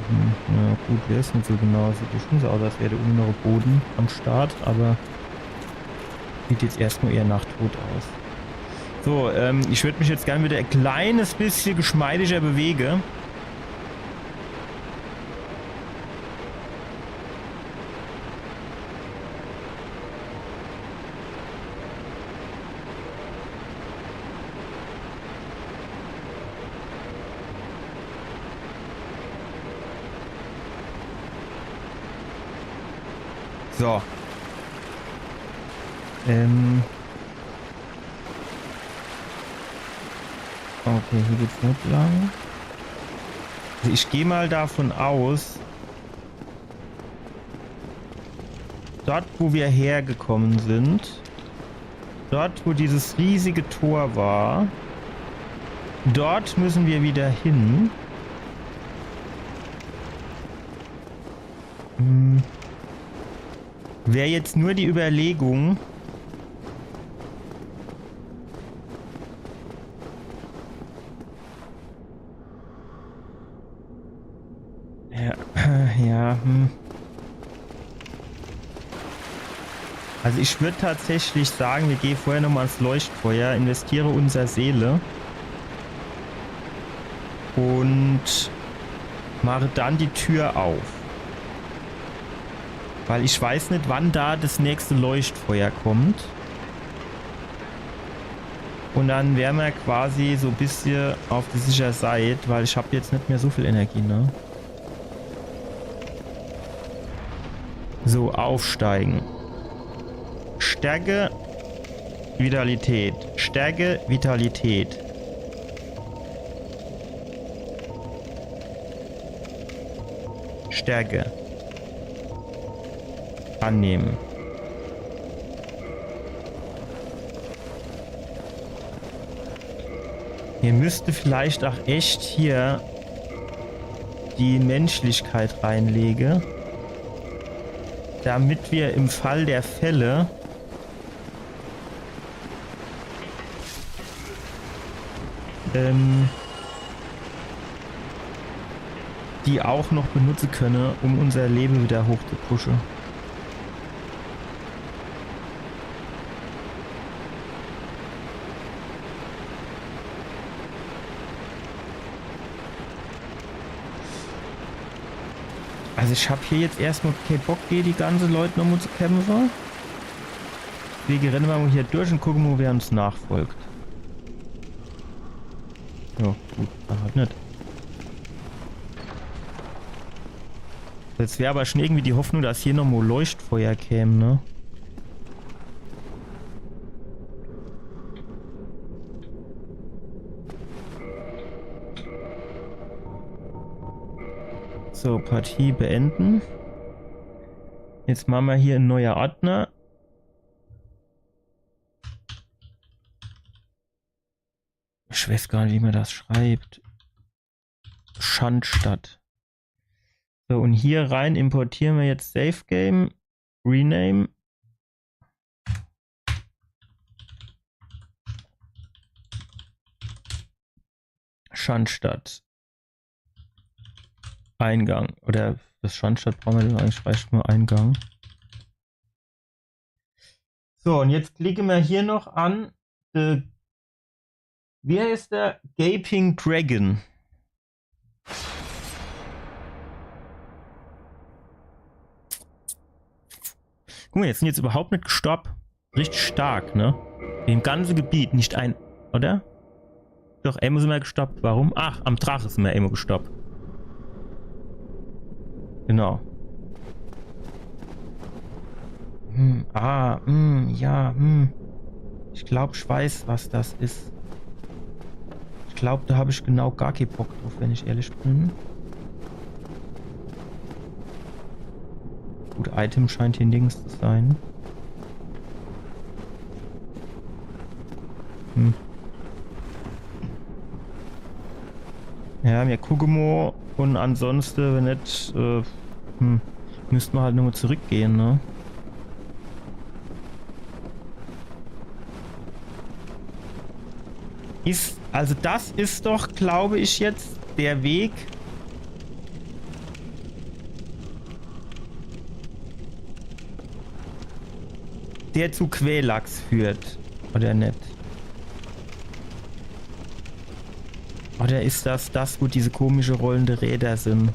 Hm, na gut, der is net so genau. Sieht jo schon so aus, als wär do unne noch Boden am Start, awwer sieht jetzt erstmal eher nach tot aus. So, ähm, ich würd mich jetzt gern wieder e kleines bissche geschmeidiger bewege. So. Ähm. Okay, hier geht's net lang. Also ich geh mal davon aus, dort, wo wir hergekommen sind, dort, wo dieses riesige Tor war, dort müssen wir wieder hin. Hm. Wär jetzt nur die Überlegung. Ja, ja, hm. Also ich würd tatsächlich sagen, wir gehen vorher nochmal ans Leuchtfeuer, investiere unser Seele und mache dann die Tür auf. Weil ich weiß net, wann da das nächste Leuchtfeuer kommt. Und dann wäre mer quasi so bissje auf der sicher Seit, weil ich hab jetzt net mehr so viel Energie, ne? So, aufsteigen. Stärke, Vitalität. Stärke, Vitalität. Stärke. Annehmen. Mir müsste vielleicht auch echt hier die Menschlichkeit reinlege, damit wir im Fall der Fälle, ähm, die auch noch benutze könne, um unser Lebe wieder hochzupushe. Also ich hab hier jetzt erstmal kein Bock, gege die ganze Leute nochmal zu kämpfe. Deswege renne mer mal hier durch und gucke mal, wer uns nachfolgt. Ja, gut, dann halt net. Jetzt wär aber schon irgendwie die Hoffnung, dass hier nochmal Leuchtfeuer käm, ne? So, Partie beenden. Jetzt mache mer hier en neuer Ordner. Ich weiß gar net, wie man das schreibt. Schandstadt. So, und hier rein importiere mer jetzt Save Game, Rename. Schandstadt. Eingang. Oder fürs Schandstadt brauche mer dann eigentlich, reicht nur Eingang. So, und jetzt klicke mer hier noch an, äh, wie heißt der? Gaping Dragon. Guck mal, jetzt sind jetzt überhaupt net gestorb. Richtig stark, ne? Im ganze Gebiet nicht ein, oder? Doch, emol sind mer gestorb. Warum? Ach, am Drache sind mer emol gestorb. Genau. Hm, ah, hm, ja, hm. Ich glaub, ich weiß, was das is. Ich glaub, da hab ich genau gar kee Bock drauf, wenn ich ehrlich bin. Gut, Item scheint hier nirgends zu sein. Hm. Ja, mir gucke mo. Und ansonsten, wenn net, äh, hm, müsste mer halt nochmal zurückgehen, ne? Is, also das is doch, glaube ich, jetzt der Weg, der zu Quelaag führt, oder net? Oder is das das, wo diese komische rollende Räder sind?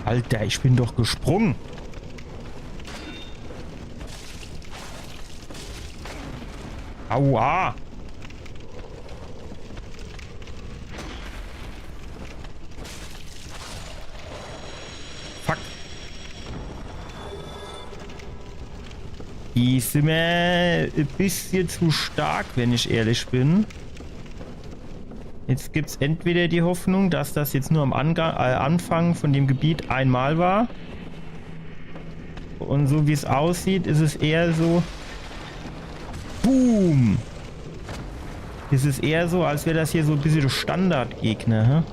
Alter, ich bin doch gesprungen. Aua! Fuck. Die sind mir ein bisschen zu stark, wenn ich ehrlich bin. Jetzt gibt's entweder die Hoffnung, dass das jetzt nur am Angang, äh, Anfang von dem Gebiet einmal war. Und so wie es aussieht, ist es eher so. Boom! Es ist eher so, als wär das hier so ein bisschen der Standardgegner, hä?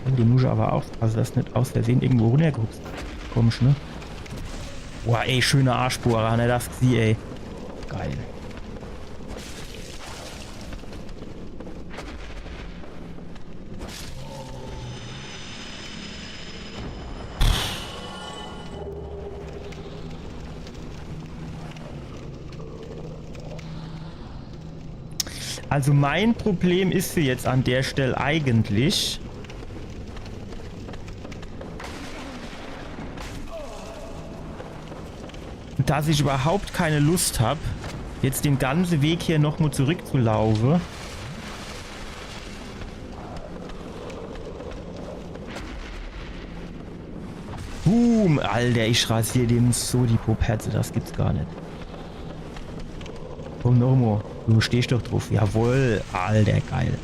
Oh, du musst aber auch, also das net aus Versehen irgendwo runtergehupst kommst, ne? Boah, ey, schöne Arschbohrer, ne, das sie, ey. Geil. Also mein Problem ist jetzt an der Stelle eigentlich, Dass ich überhaupt keine Lust hab, jetzt den ganzen Weg hier noch mo zurückzulaufen. Boom, Alter, ich rasier dem so die Popherze, das gibt's gar net. Komm noch mo, du stehst doch drauf. Jawohl, Alter, geil.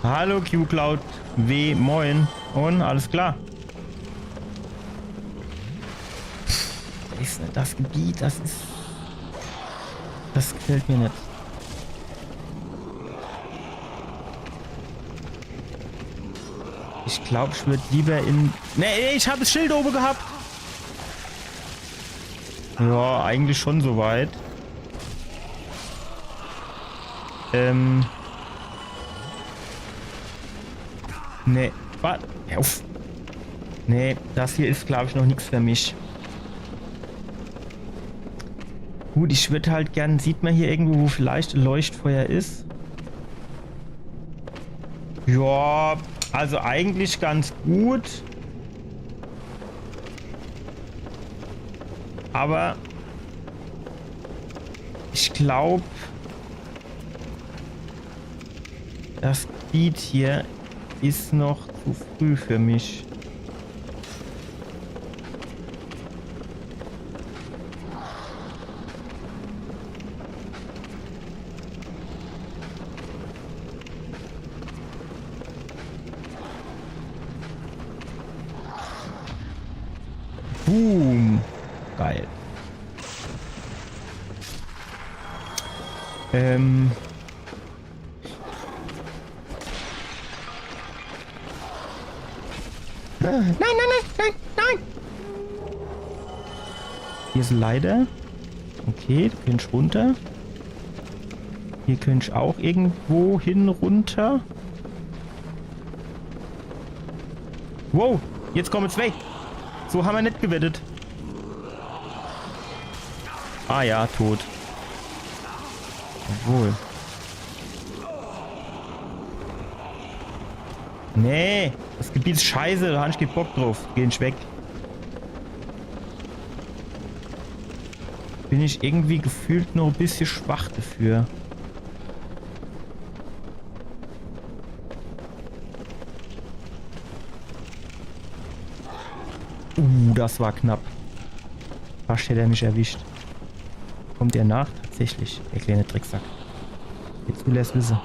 Hallo Q-Cloud W, moin. Und alles klar. Das is net das Gebiet, das is. Das gefällt mir net. Ich glaub, ich würd lieber in. Nee, ich hab das Schild oben gehabt. Ja, eigentlich schon soweit. Ähm. Nee. Was? Hör auf. Nee, das hier is, glaub ich, noch nix für mich. Gut, ich würd halt gern, sieht man hier irgendwo, wo vielleicht e Leuchtfeuer is? Ja, also eigentlich ganz gut. Aber ich glaub, das Gebiet hier is noch zu früh für mich. Boom. Geil. Ähm. Nein, nein, nein, nein, nein! Hier is e Leiter. Okay, do könnt ich runter. Hier könnt ich auch irgendwo hin runter. Wow, jetzt kommen zwei. So haben wir net gewettet. Ah ja, tot. Obwohl. Nee, das Gebiet is scheiße, da hab ich kein Bock drauf. Geh ich weg. Bin ich irgendwie gefühlt noch e bissche schwach dafür. Uh, das war knapp. Fast hätt er mich erwischt. Kommt er nach? Tatsächlich. Der kleine Drecksack. Jetzt will er's wisse.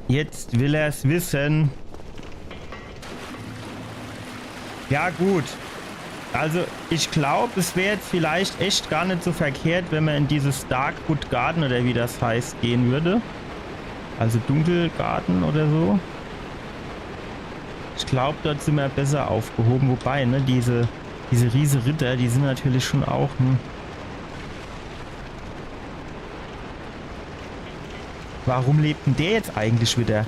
Jetzt will er's wissen. Ja, gut. Also, ich glaub, es wär jetzt vielleicht echt gar net so verkehrt, wenn man in dieses Darkwood Garden oder wie das heißt, gehen würde. Also Dunkelgarten oder so. Ich glaub, dort sind wir besser aufgehoben. Wobei, ne, diese, diese riese Ritter, die sind natürlich schon auch, hm. Warum lebt denn der jetzt eigentlich wieder?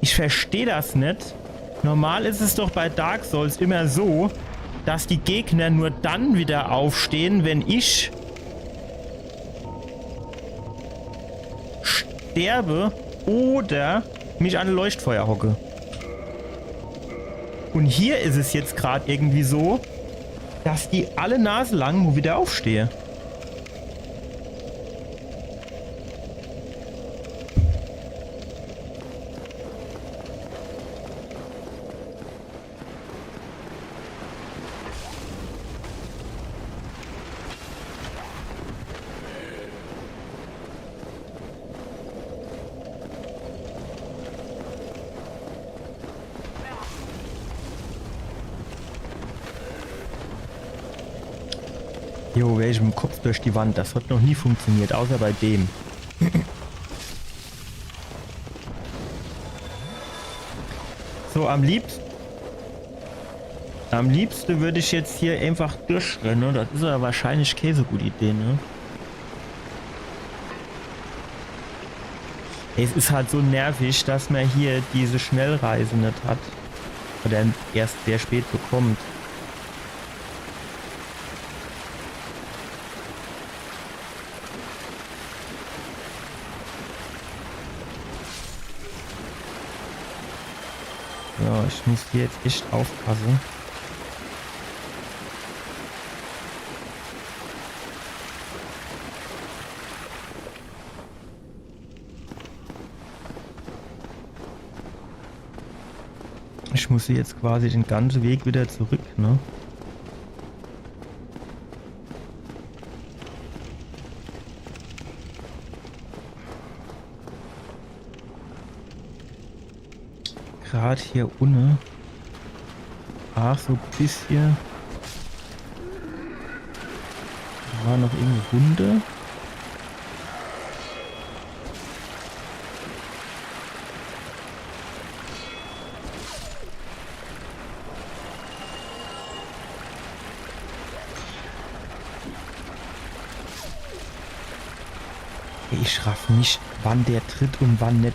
Ich versteh das net. Normal is es doch bei Dark Souls immer so, dass die Gegner nur dann wieder aufstehen, wenn ich sterbe oder mich an e Leuchtfeuer hocke. Und hier is es jetzt grad irgendwie so, dass die alle Nase lang mo wieder aufstehe. Jo, wär ich mit dem Kopf durch die Wand. Das hat noch nie funktioniert, außer bei dem. So, am liebsten. Am liebste würd ich jetzt hier einfach durchrenne. Das is aber wahrscheinlich kee so gute Idee, ne? Es is halt so nervig, dass mer hier diese Schnellreise net hat. Oder erst sehr spät bekommt. Ja, ich muss hier jetzt echt aufpasse. Ich muss hier jetzt quasi den ganze Weg wieder zurück, ne? Grad hier unne. Ach, so bissje. Do ware noch irgendwie Hunde. Ich raff net, wann der tritt und wann net.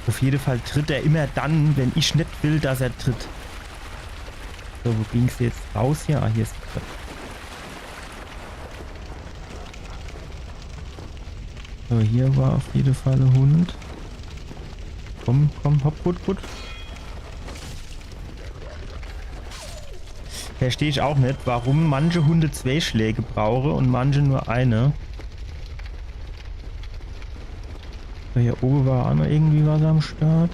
Auf jede Fall tritt er immer dann, wenn ich net will, dass er tritt. So, wo ging's jetzt raus hier? Ah, hier is die Treppe. So, hier war auf jede Fall en Hund. Komm, komm, hopp, gut, gut. Versteh ich auch net, warum manche Hunde zwei Schläge brauche und manche nur eine. So, hier oben war auch noch irgendwie was am Start.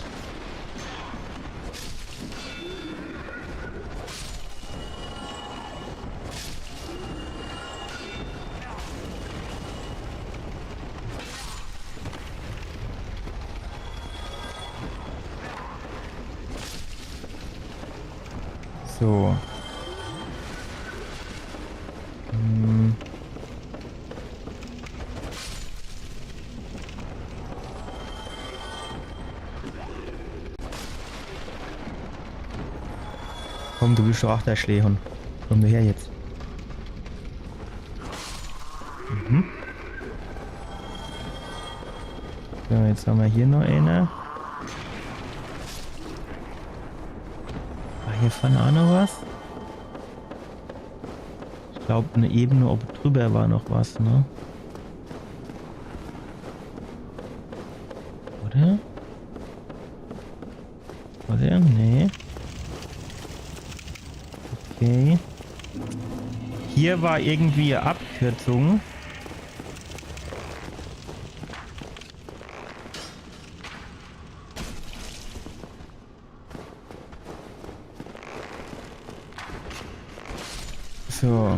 So. Hm. Komm, du bist doch auch der Schleehund. Komm du her jetzt. Mhm. So, jetzt haben wir hier noch eine. War hier vorne auch noch was? Ich glaub, eine Ebene oben drüber war noch was, ne? Oder? Oder? Nee. Okay. Hier war irgendwie eine Abkürzung. So.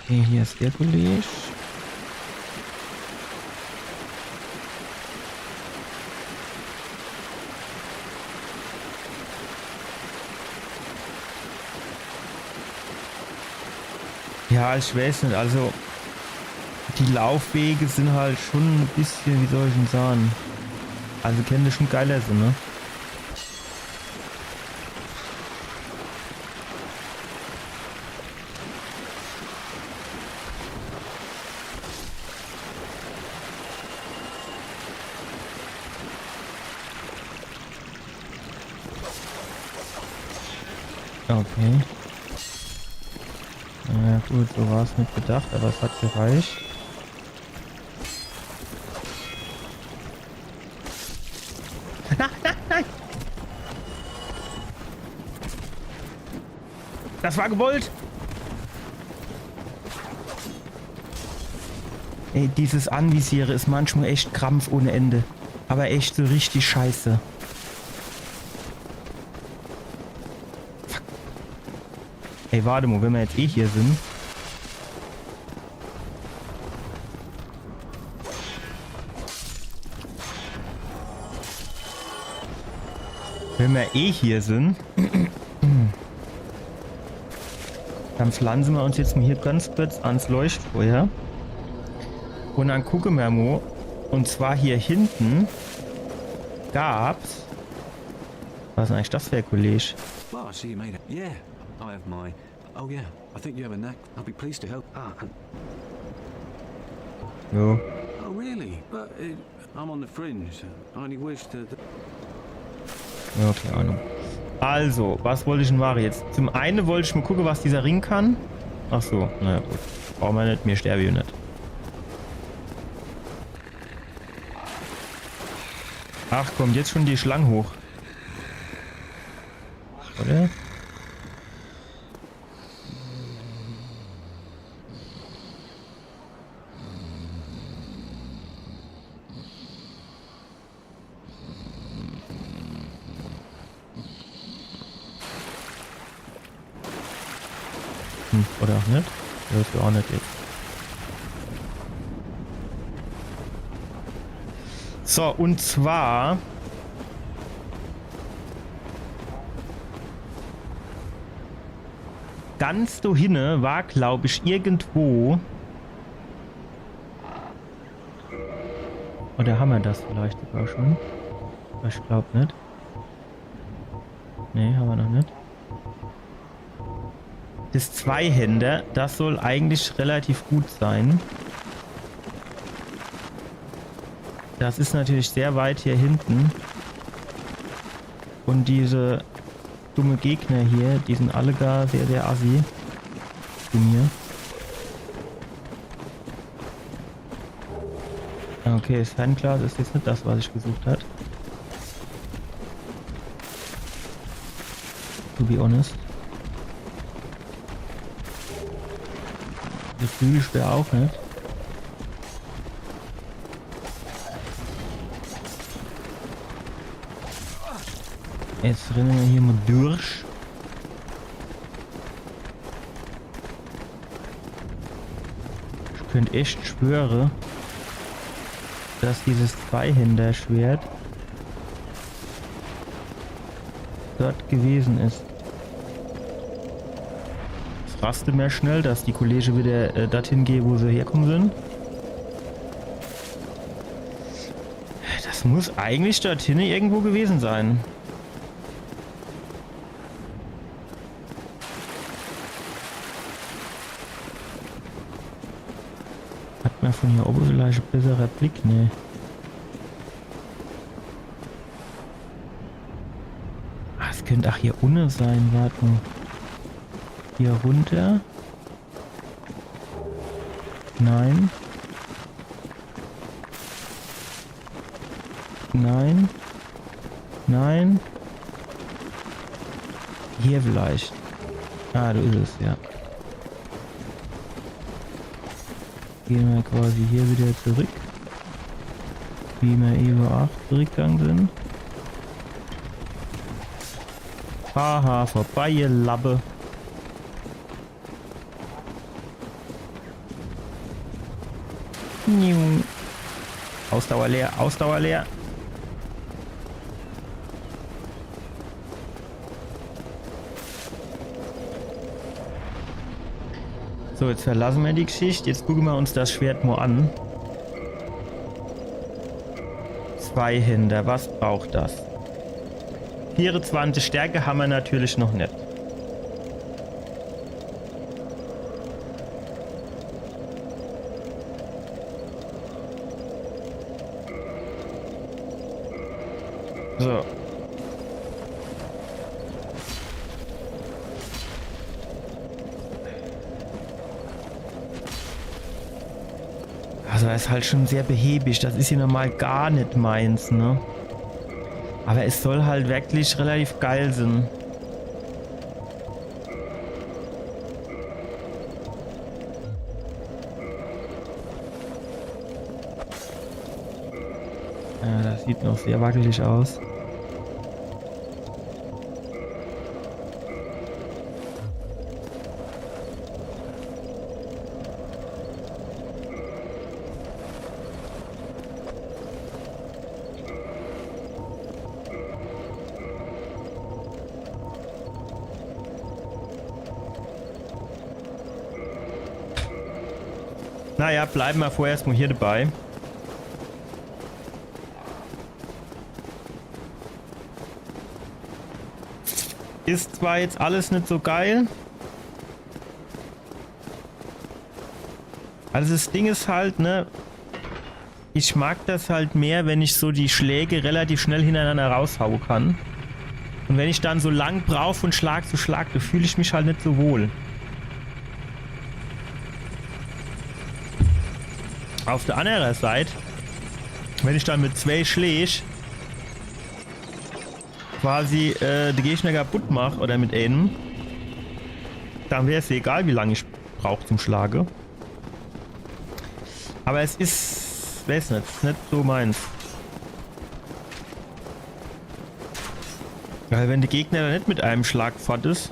Okay, hier is der Kollege. Ja, ich weiß net, also die Laufwege sind halt schon ein bisschen, wie soll ich denn sagen? Also könnte schon geiler sein, ne? Okay. Na gut, so war's net gedacht, aber es hat gereicht. Nein, nein, nein! Das war gewollt! Ey, dieses Anvisiere is manchmal echt Krampf ohne Ende. Aber echt so richtig scheiße. Fuck. Ey, warte mal, wenn wir jetzt eh hier sind. Wenn wir eh hier sind, dann pflanzen wir uns jetzt mal hier ganz kurz ans Leuchtfeuer. Und dann gucken wir mal, Und zwar hier hinten gab's. Was is eigentlich das für e Kolleg? Well, I see you made it. Yeah, I have my. Oh yeah, I think you have a knack. I'll be pleased to help. Ah, and Jo. Oh really? But uh, I'm on the fringe. I only wish that. Ja, keine Ahnung. Also, was wollt ich denn mache jetzt? Zum eine wollt ich mo gucke, was dieser Ring kann. Ach so, naja gut. Brauche mer net, mir sterbe jo net. Ach, kommt jetzt schon die Schlang hoch. Oder? Hm, oder auch net? Ja, das wär auch net jetzt. So, und zwar ganz do hinne war, glaub ich, irgendwo. Oder hammer das vielleicht sogar schon? Ich glaub net. Nee, hammer noch net. Das Zweihänder, das soll eigentlich relativ gut sein. Das is natürlich sehr weit hier hinten. Und diese dumme Gegner hier, die sind alle gar sehr, sehr assi zu mir. Okay, das Fernglas is jetzt net das, was ich gesucht hat. To be honest. De Flügelspeer auch net. Jetzt renne mer hier mo durch. Ich könnt echt schwöre, dass dieses Zweihänderschwert dort gewesen is. Jetzt raste mer schnell, dass die Kollege wieder äh, dorthin gehe, wo se herkomme sin. Das muss eigentlich dorthin irgendwo gewesen sein. Hat mer von hier obe vielleicht e besserer Blick? Nee. Ah, es könnt ach hier unne sein, wart mo. Hier runter. Nein. Nein. Nein. Hier vielleicht. Ah, do is es, ja. Gehn mer quasi hier wieder zurück. Wie mer ewe ach zurückgegange sin. Haha, vorbei, ihr Lappe. Niu. Ausdauer leer, Ausdauer leer. So, jetzt verlasse mer die Geschicht. Jetzt gucke mer uns das Schwert mo an. Zweihänder, was braucht das? Vierezwanzig Stärke hammer natürlich noch net. So. Also, er is halt schon sehr behäbig. Das is hier normal gar net meins, ne? Aber es soll halt wirklich relativ geil sin. Ja, das sieht noch sehr wackelig aus. Naja, bleibe mer vorerst mo hier dabei. Is zwar jetzt alles nit so geil. Also das Ding is halt, ne, ich mag das halt mehr, wenn ich so die Schläge relativ schnell hintereinander raushaue kann. Und wenn ich dann so lang brauch von Schlag zu Schlag, do fühl ich mich halt nit so wohl. Auf der andere Seit, wenn ich dann mit zwei Schläg quasi äh, de Gegner kaputt mach oder mit einem, dann wär's egal, wie lang ich brauch zum Schlage. Aber es is, weiß nit, is nit so meins. Weil wenn de Gegner dann nit mit einem Schlag fort is,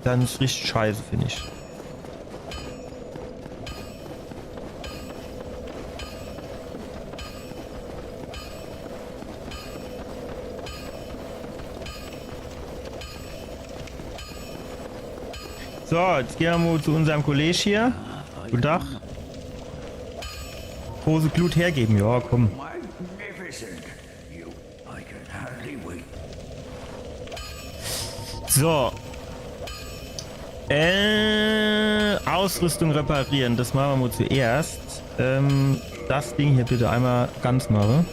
dann is richtig scheiße, find ich. So, jetzt gehn mer mol zu unserm Kolleg hier. Guten Tag. Große Glut hergeben, ja, komm. Magnificent. You, I can hardly wait. So. Äh, Ausrüstung reparieren, das mache mer mol zuerst. Ähm, das Ding hier bitte einmal ganz mache.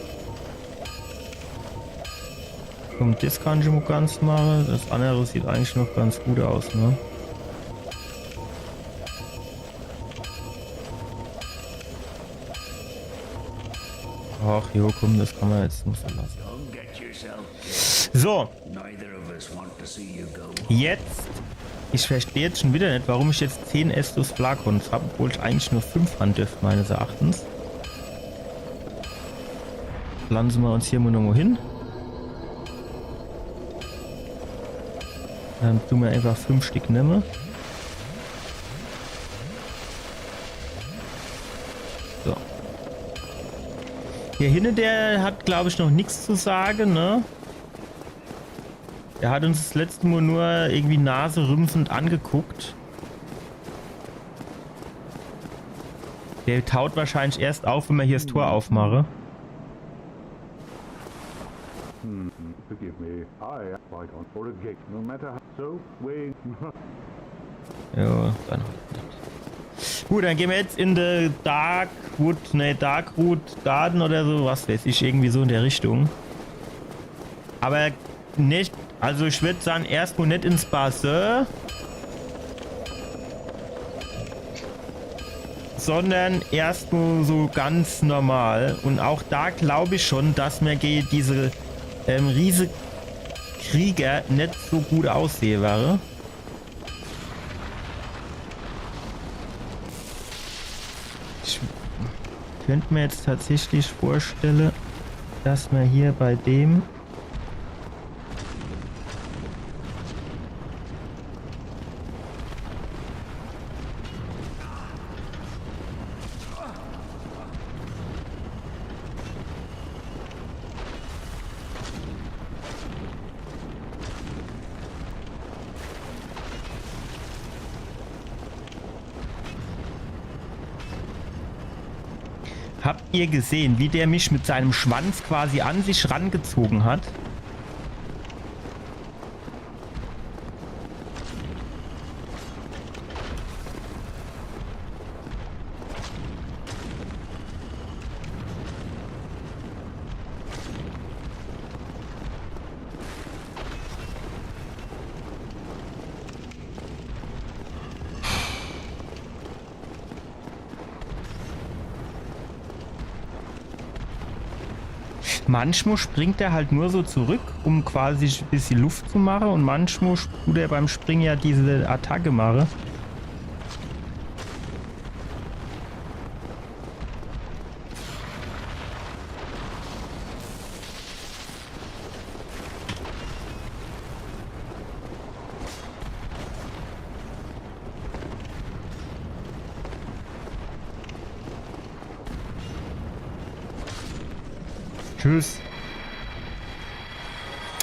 Komm, das kann ich mol ganz mache. Das andere sieht eigentlich noch ganz gut aus, ne? Ach jo, komm, das kann mer jetzt mol so lasse. Don't get yourself killed. So. Neither of us want to see you go. Jetzt. Ich versteh jetzt schon wieder nit, warum ich jetzt zehn Estus Flakons hab, obwohl ich eigentlich nur fünf han dürft, meines Erachtens. Pflanze mer uns hier mol nochmol hin. Dann tun mer einfach fünf Stück nemme. So. Der hinne, der hat, glaub ich, noch nix zu sage, ne? Der hat uns das letzte Mol nur irgendwie naserümpfend angeguckt. Der taut wahrscheinlich erst auf, wenn mer hier das Tor aufmache. Hmm, forgive me. I am quite on for a gig, no matter how. So, we Ja, dann halt nit. Gut, dann gehn mer jetzt in de Darkwood, ne, Darkroot Garden oder so, was weiß ich, irgendwie so in der Richtung. Aber nit, also ich würd sage, erstmol nit ins Bassin, sondern erstmol so ganz normal. Und auch da glaub ich schon, dass mer gege diese ähm, Riesekrieger nit so gut aussehe werre. Ich könnt mer jetzt tatsächlich vorstelle, dass mer hier bei dem Habt ihr gesehen, wie der mich mit seinem Schwanz quasi an sich rangezogen hat? Manchmal springt er halt nur so zurück, um quasi e bissje Luft zu mache, und manchmal tut er beim Springe ja diese Attacke mache. Tschüss.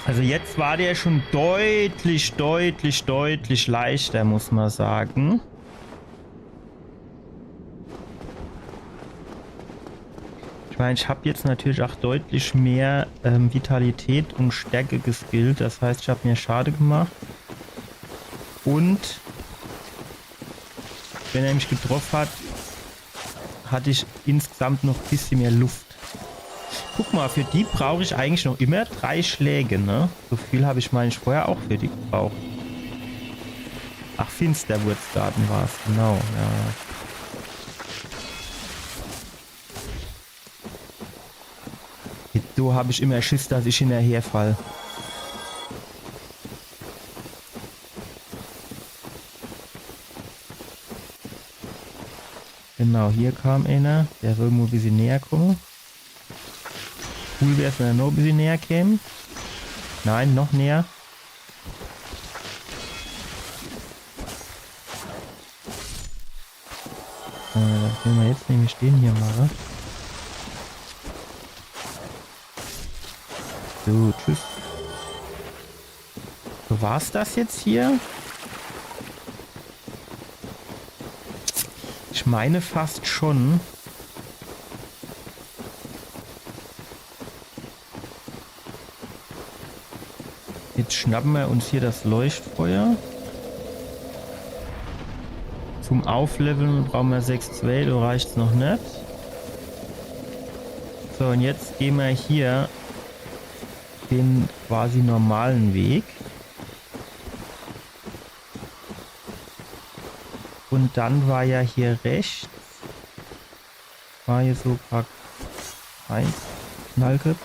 Also jetzt war der schon deutlich, deutlich, deutlich leichter, muss man sagen. Ich meine, ich habe jetzt natürlich auch deutlich mehr ähm, Vitalität und Stärke geskillt. Das heißt, ich habe mehr Schade gemacht. Und wenn er mich getroffen hat, hatte ich insgesamt noch e bissje mehr Luft. Guck mal, für die brauch ich eigentlich noch immer drei Schläge, ne? So viel hab ich, mein ich, vorher auch für die gebraucht. Ach, Finsterwurzgarten war's, genau, ja. Do hab ich immer Schiss, dass ich hinnerher fall. Genau, hier kam einer. Der soll mo e bissje näher komme. Cool wär's, wenn er noch e bissje näher käm. Nein, noch näher. Äh, was will mer jetzt nämlich den hier mache? So, tschüss. So, war's das jetzt hier? Ich meine fast schon. Jetzt schnappe mer uns hier das Leuchtfeuer. Zum Aufleveln brauche mer sechs zwei, do reicht's noch net. So, und jetzt geh mer hier den quasi normalen Weg. Und dann war ja hier rechts, war hier so grad eins, Knallköpp.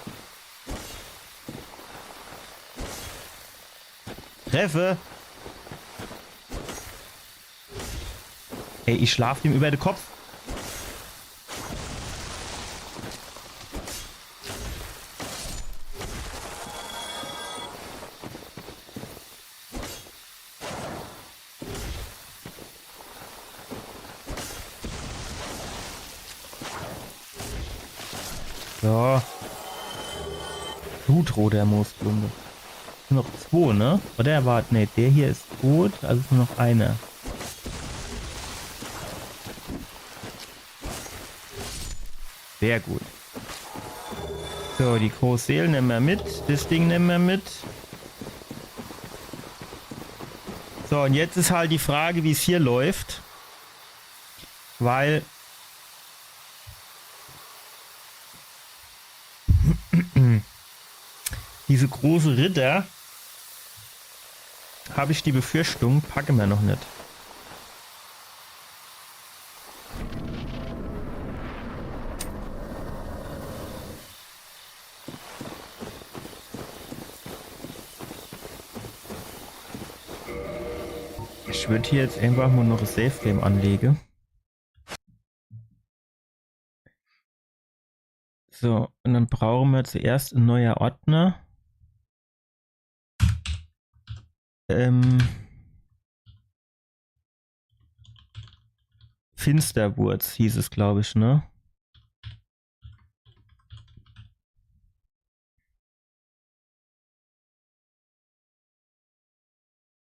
Treffe! Ey, ich schlaf dem über de Kopf. So. Blutroter Moosklumpe. Nur noch zwei, ne? Oder wart, ne, der hier is tot, also is nur noch einer. Sehr gut. So, die groß Seele nemme mer mit. Das Ding nemme mer mit. So, und jetzt is halt die Frage, wie's hier läuft. Weil diese große Ritter, hab ich die Befürchtung, packe mer noch net. Ich würd hier jetzt einfach mo noch e Save Game anlege. So, und dann brauche mer zuerst en neuer Ordner. Ähm, Finsterwurz hieß es, glaub ich, ne?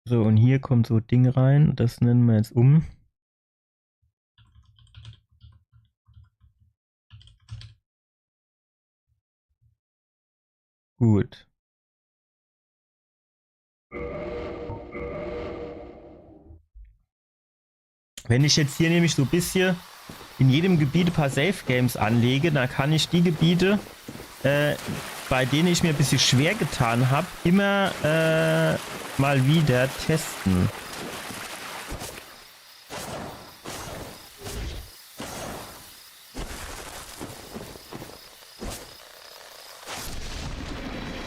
So, und hier kommt so Ding rein. Das nenne mer jetzt um. Gut. Wenn ich jetzt hier nämlich so e bissje in jedem Gebiet e paar Save Games anlege, dann kann ich die Gebiete, äh, bei denen ich mir e bissje schwer getan hab, immer, äh, mal wieder testen.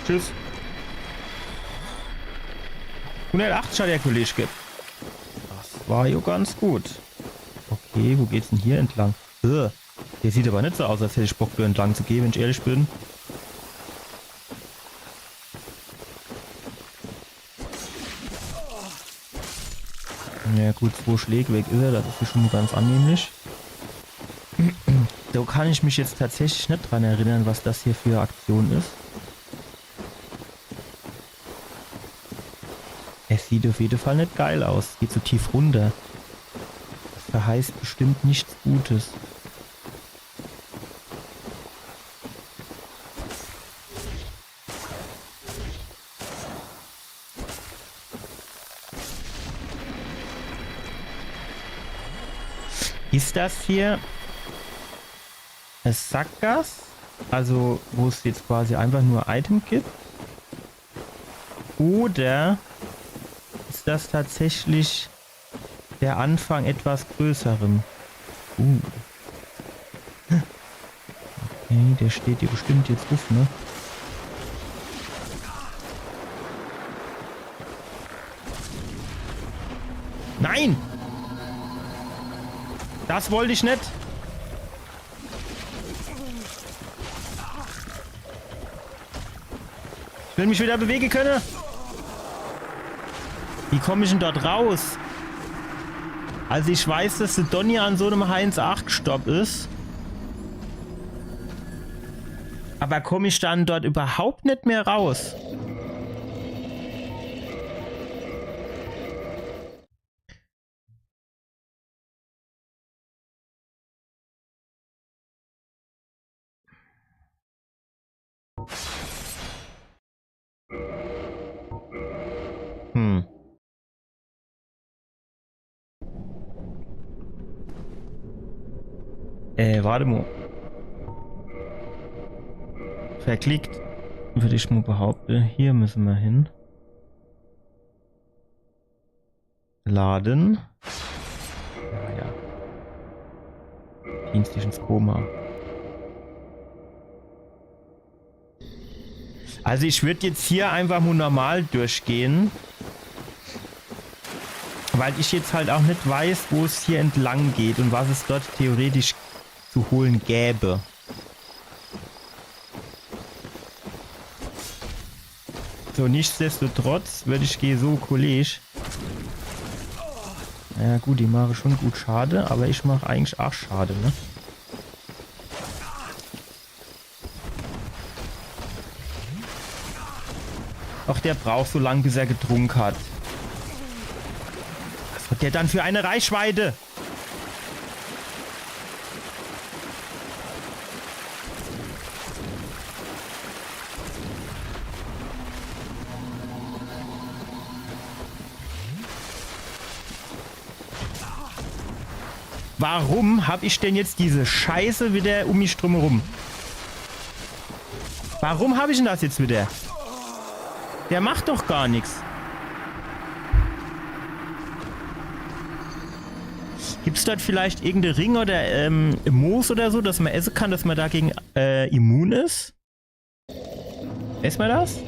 Tschüss. Hundertachtzig hat der Kollege. Das war jo ganz gut. Okay, wo geht's denn hier entlang? Äh, der sieht aber net so aus, als hätt ich Bock, do entlang zu gehen, wenn ich ehrlich bin. Ja gut, zwei Schläg weg is er, das is jo schon mo ganz annehmlich. Do kann ich mich jetzt tatsächlich net dran erinnern, was das hier für e Aktion is. Es sieht auf jede Fall net geil aus. Geht so tief runter. Das verheißt bestimmt nichts Gutes. Is das hier e Sackgass? Also, wo es jetzt quasi einfach nur Item gibt? Oder is das tatsächlich der Anfang etwas Größerem? Uh. Okay, der steht hier bestimmt jetzt uff, ne? Nein! Das wollt ich net. Ich will mich wieder bewege könne. Wie komm ich denn dort raus? Also ich weiß, dass de Donny an so nem Heinz acht gestorb is. Aber komm ich dann dort überhaupt net mehr raus? Hm. Äh, warte mo. Verklickt, würd ich mo behaupte. Hier müsse mer hin. Laden. Ja, ja. Dienstlich ins Koma. Also ich würd jetzt hier einfach mo normal durchgehen. Weil ich jetzt halt auch net weiß, wo es hier entlang geht und was es dort theoretisch zu holen gäbe. So, nichtsdestotrotz würd ich gehe so, Kollege. Ja gut, die mache schon gut Schade, aber ich mach eigentlich auch Schade, ne? Ach, der braucht so lang, bis er getrunk hat. Was hat der dann für eine Reichweite? Warum hab ich denn jetzt diese Scheiße wieder um mich drumherum? Warum hab ich denn das jetzt wieder? Der macht doch gar nix. Gibt's dort vielleicht irgendein Ring oder, ähm, Moos oder so, dass man essen kann, dass man dagegen, äh, immun ist? Weiß man das?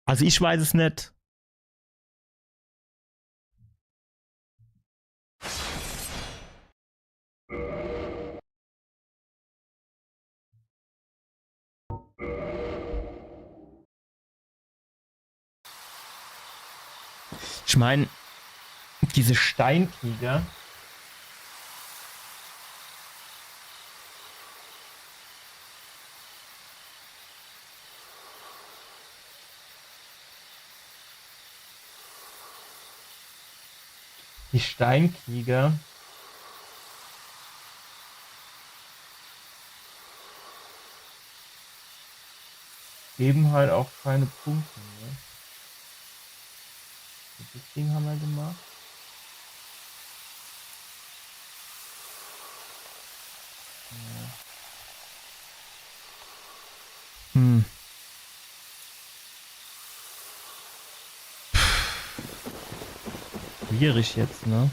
Also ich weiß es net. Ich mein, diese Steinkrieger. Die Steinkrieger geben halt auch keine Punkte, ne? Das Ding haben wir gemacht. Ja. Hm. Schwierig jetzt, ne?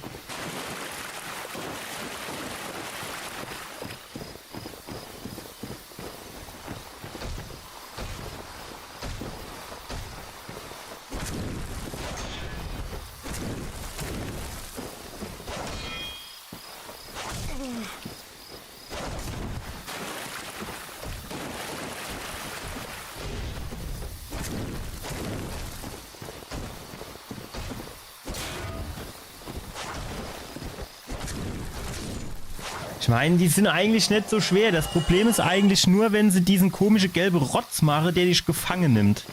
Ich mein, die sind eigentlich net so schwer. Das Problem is eigentlich nur, wenn se diesen komische gelbe Rotz mache, der dich gefange nimmt.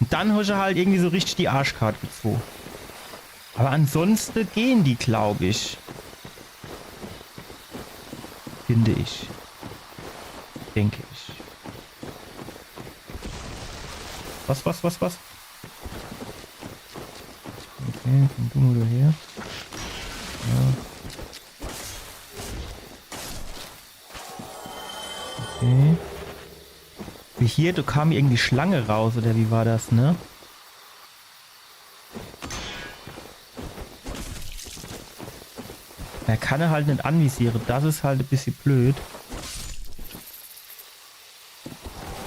Und dann hast du halt irgendwie so richtig die Arschkarte gezogen. Aber ansonsten gehen die, glaub ich. Finde ich. Denke ich. Was, was, was, was? Okay, komm du mol do her. Ja. Okay. Wie hier, do kam irgendwie Schlange raus, oder wie war das, ne? Er kann er halt net anvisiere, das is halt e bissje blöd.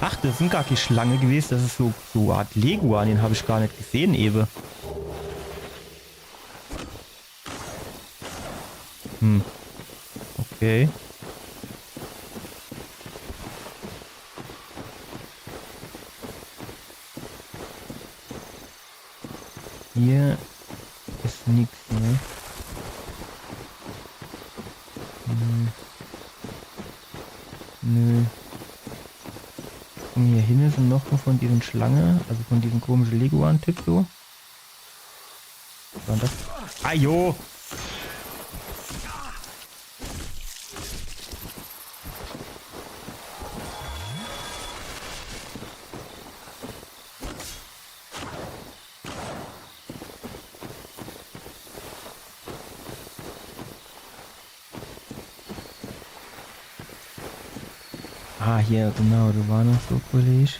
Ach, das sin gar kee Schlange gewese, das is so, so e Art Leguan, den hab ich gar net gesehn ewe. Hm. Okay. Hier is nix, ne? Hm. Nö. Un hier hinne sin noch e von diesen Schlange, also von diesem komische Leguan-Typ so. Was war denn das? Ah, jo! Ah, hier, genau, do war noch so e Kolleg.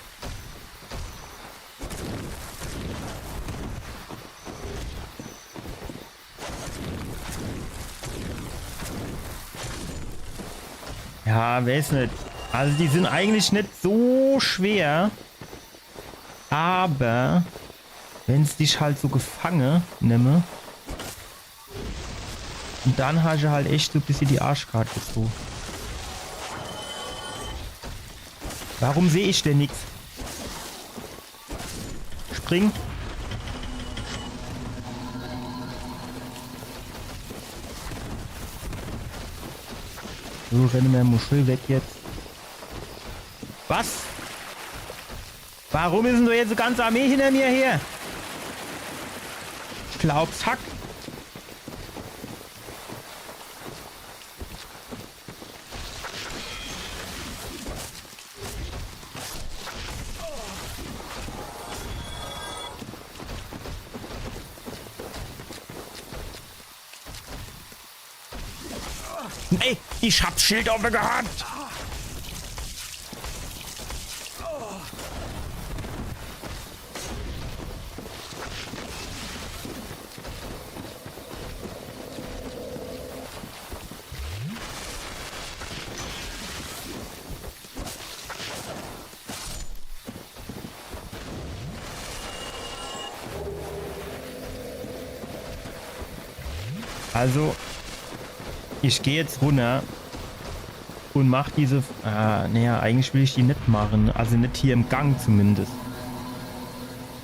Ja, weeß net. Also die sin eigentlich net so schwer. Aber wenn se dich halt so gefange nemme, un dann hasch halt echt so e bissje die Arschkart gezoge. Warum seh ich denn nix? Spring. So, renne mer mol schnell weg jetzt. Was? Warum is denn do jetzt e ganze Armee hinner mir her? Ich glaab's hackt. Nee, ich hab Schild owwe gehat. Also, ich geh jetzt runner un mach diese, ah, naja, eigentlich will ich die net mache. Also net hier im Gang zumindest.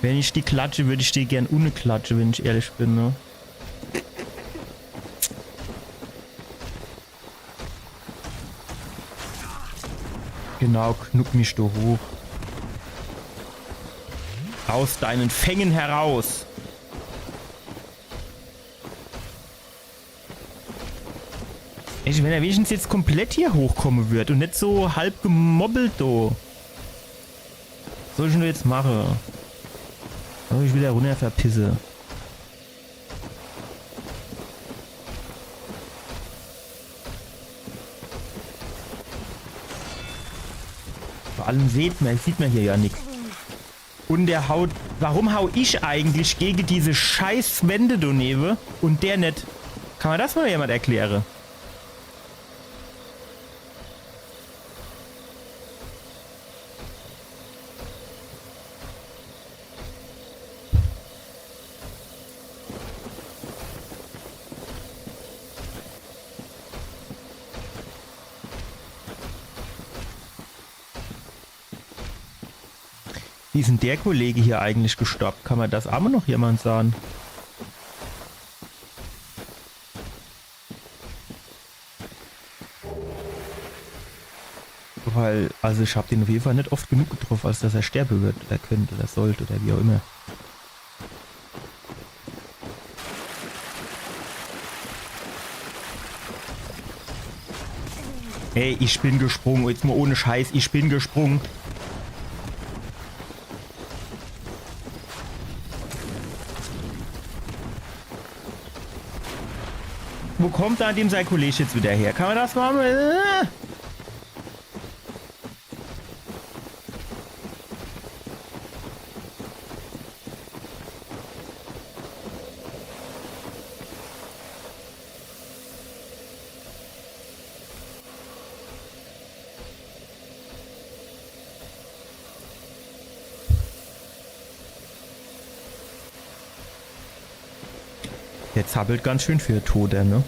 Wenn ich die klatsche, würd ich die gern unne klatsche, wenn ich ehrlich bin, ne? Genau, knuck mich do hoch. Aus deinen Fängen heraus. Ey, wenn er wenigstens jetzt komplett hier hochkomme würd un net so halb gemobbelt, do. Was soll ich denn jetzt mache? Soll ich wieder runner verpisse? Vor allem sieht mer, sieht mer hier ja nix. Un der haut, warum hau ich eigentlich gege diese scheiß Wände do newe un der net? Kann mer das mol jemand erkläre? Wie is denn der Kollege hier eigentlich gestorb? Kann mer das aa mol noch jemand sage? Weil, also ich hab den uff jede Fall net oft genug getroffe, als dass er sterbe wird oder könnt oder sollt oder wie auch immer. Ey, ich bin gesprung. Jetzt mol ohne Scheiß, ich bin gesprung. Wo kommt dann dem sei Kollege jetzt wieder her? Kann man das mal... Äh? Der zappelt ganz schön für Tode, ne?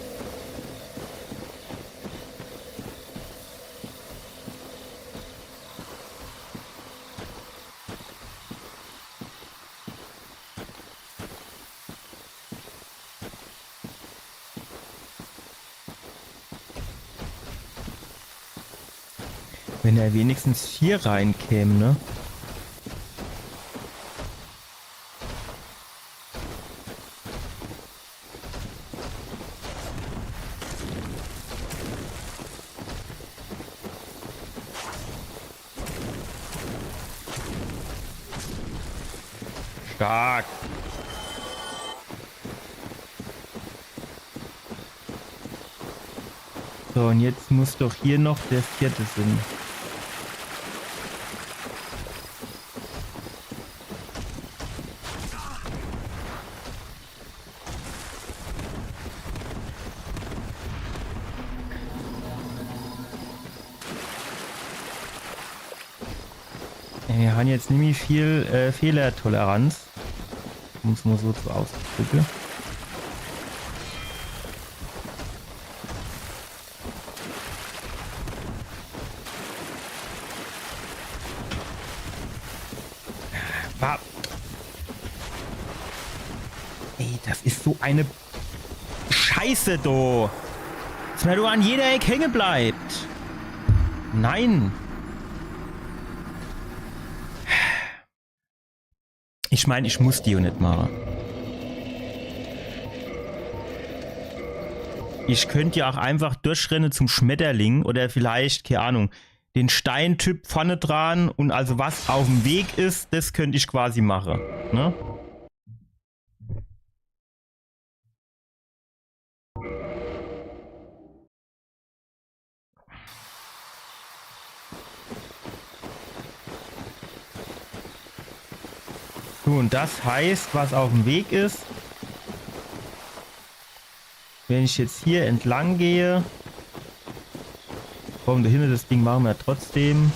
Wenn er wenigstens hier reinkäme, ne? Stark. So, und jetzt muss doch hier noch der vierte sein. Ey, wir haben jetzt nämlich viel äh, Fehlertoleranz. Um es mal so zu auszudrücken. Wa- Ey, das ist so eine Scheiße, du. Dass man du an jeder Ecke hängen bleibt. Nein. Ich mein, ich muss die ja nicht machen. Ich könnt ja auch einfach durchrennen zum Schmetterling oder vielleicht, keine Ahnung, den Steintyp vorne dran und also was auf dem Weg ist, das könnt ich quasi machen. Ne? So, und das heißt, was auf dem Weg ist, wenn ich jetzt hier entlang gehe, komm, dahinter das Ding machen wir trotzdem.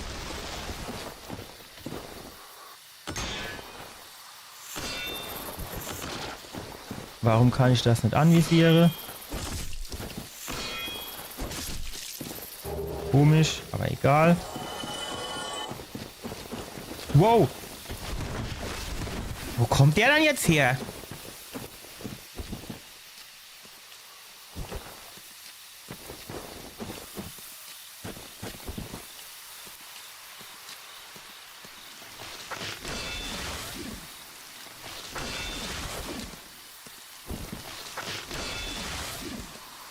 Warum kann ich das nicht anvisieren? Komisch, aber egal. Wow! Wo kommt der dann jetzt her?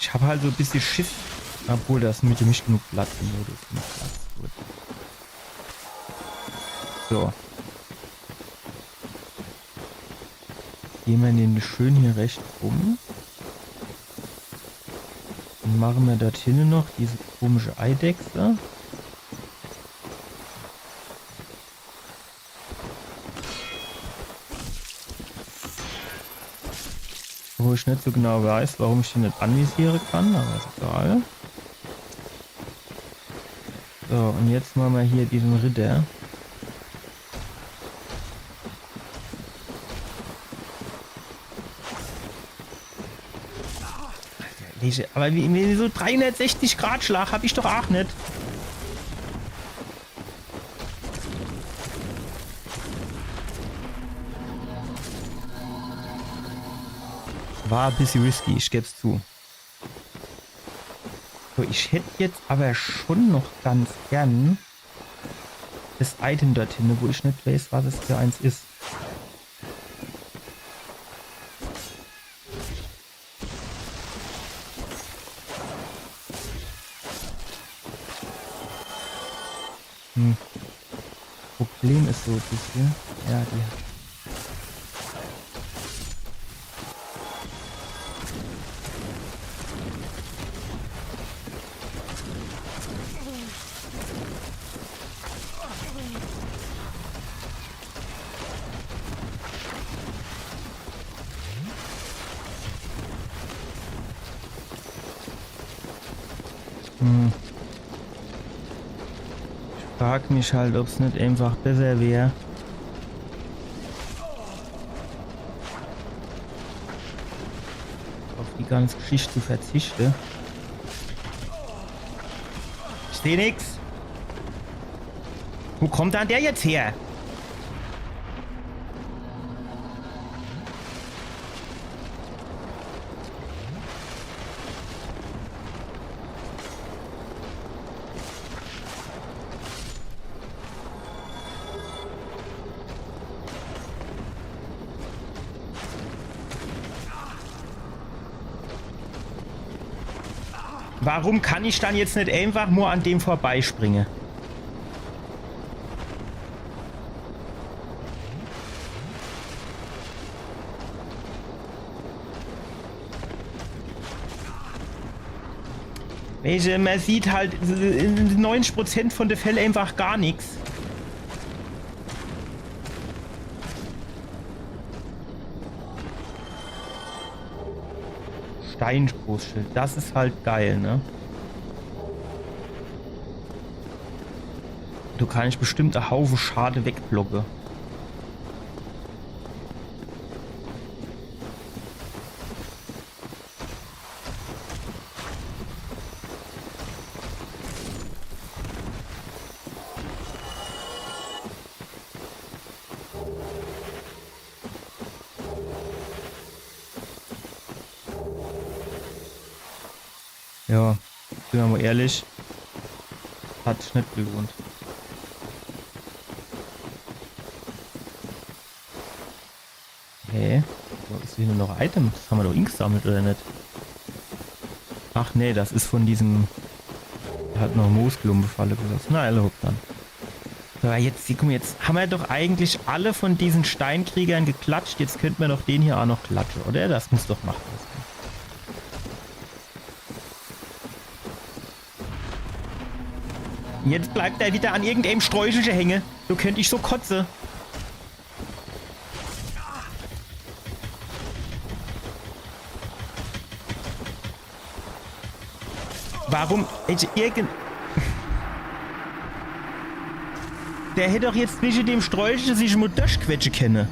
Ich hab halt so e bissje Schiss. Obwohl, das is mit dem net genug Platz im Modus. Genug Platz. Gut. So. Gehen wir den schön hier rechts rum. Dann machen wir dort hinten noch diese komische Eidechse. Wo ich net so genau weiß, warum ich den net anvisieren kann, aber is egal. So, und jetzt machen wir hier diesen Ritter. Alter, aber wie, wie so dreihundertsechzig Grad Schlag hab ich doch auch net. War e bissje risky, ich geb's zu. So, ich hätt jetzt aber schon noch ganz gern das Item dort hinten, wo ich net weiß, was es für eins is. Hm. Problem is so e bissje. Ja, die. Hm. Ich frag mich halt, ob's net einfach besser wär, auf die ganze Geschichte zu verzichte. Ich seh nix. Wo kommt dann der jetzt her? Warum kann ich dann jetzt net einfach nur an dem vorbeispringe? Weesche, mer sieht halt in neunzig Prozent von de Fäll einfach gar nix. Steingroßschild, das is halt geil, ne? Do kann ich bestimmt e Haufe Schade wegblocke. Ja, sin mer mol ehrlich. Hat sich net gelohnt. Hä? Wo is hier noch Items? Hammer doch ingesammelt, oder net? Ach nee, das is von diesem. Der hat noch Moosklumpe falle gelosst. Na, alle hopp dann. So, jetzt, guck mol, jetzt hammer doch eigentlich alle von diesen Steinkriegern geklatscht. Jetzt könnt mer doch den hier aa noch klatsche, oder? Das muss doch machbar sein. Jetzt bleibt er wieder an irgendeinem Sträuchelche hänge. So könnt ich so kotze. Warum? Ey, irgend-, der hätt doch jetzt zwische dem Sträuchelche sich mol durchquetsche kenne.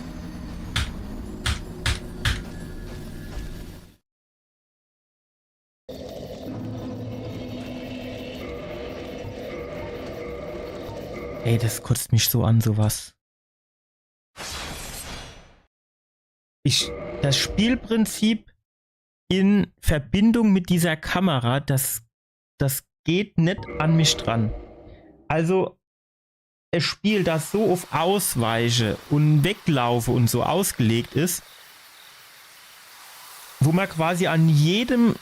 Ey, das kotzt mich so an, sowas. Ich, das Spielprinzip in Verbindung mit dieser Kamera, das, das geht net an mich dran. Also, e Spiel, das so auf Ausweiche und Weglaufe und so ausgelegt is, wo mer quasi an jedem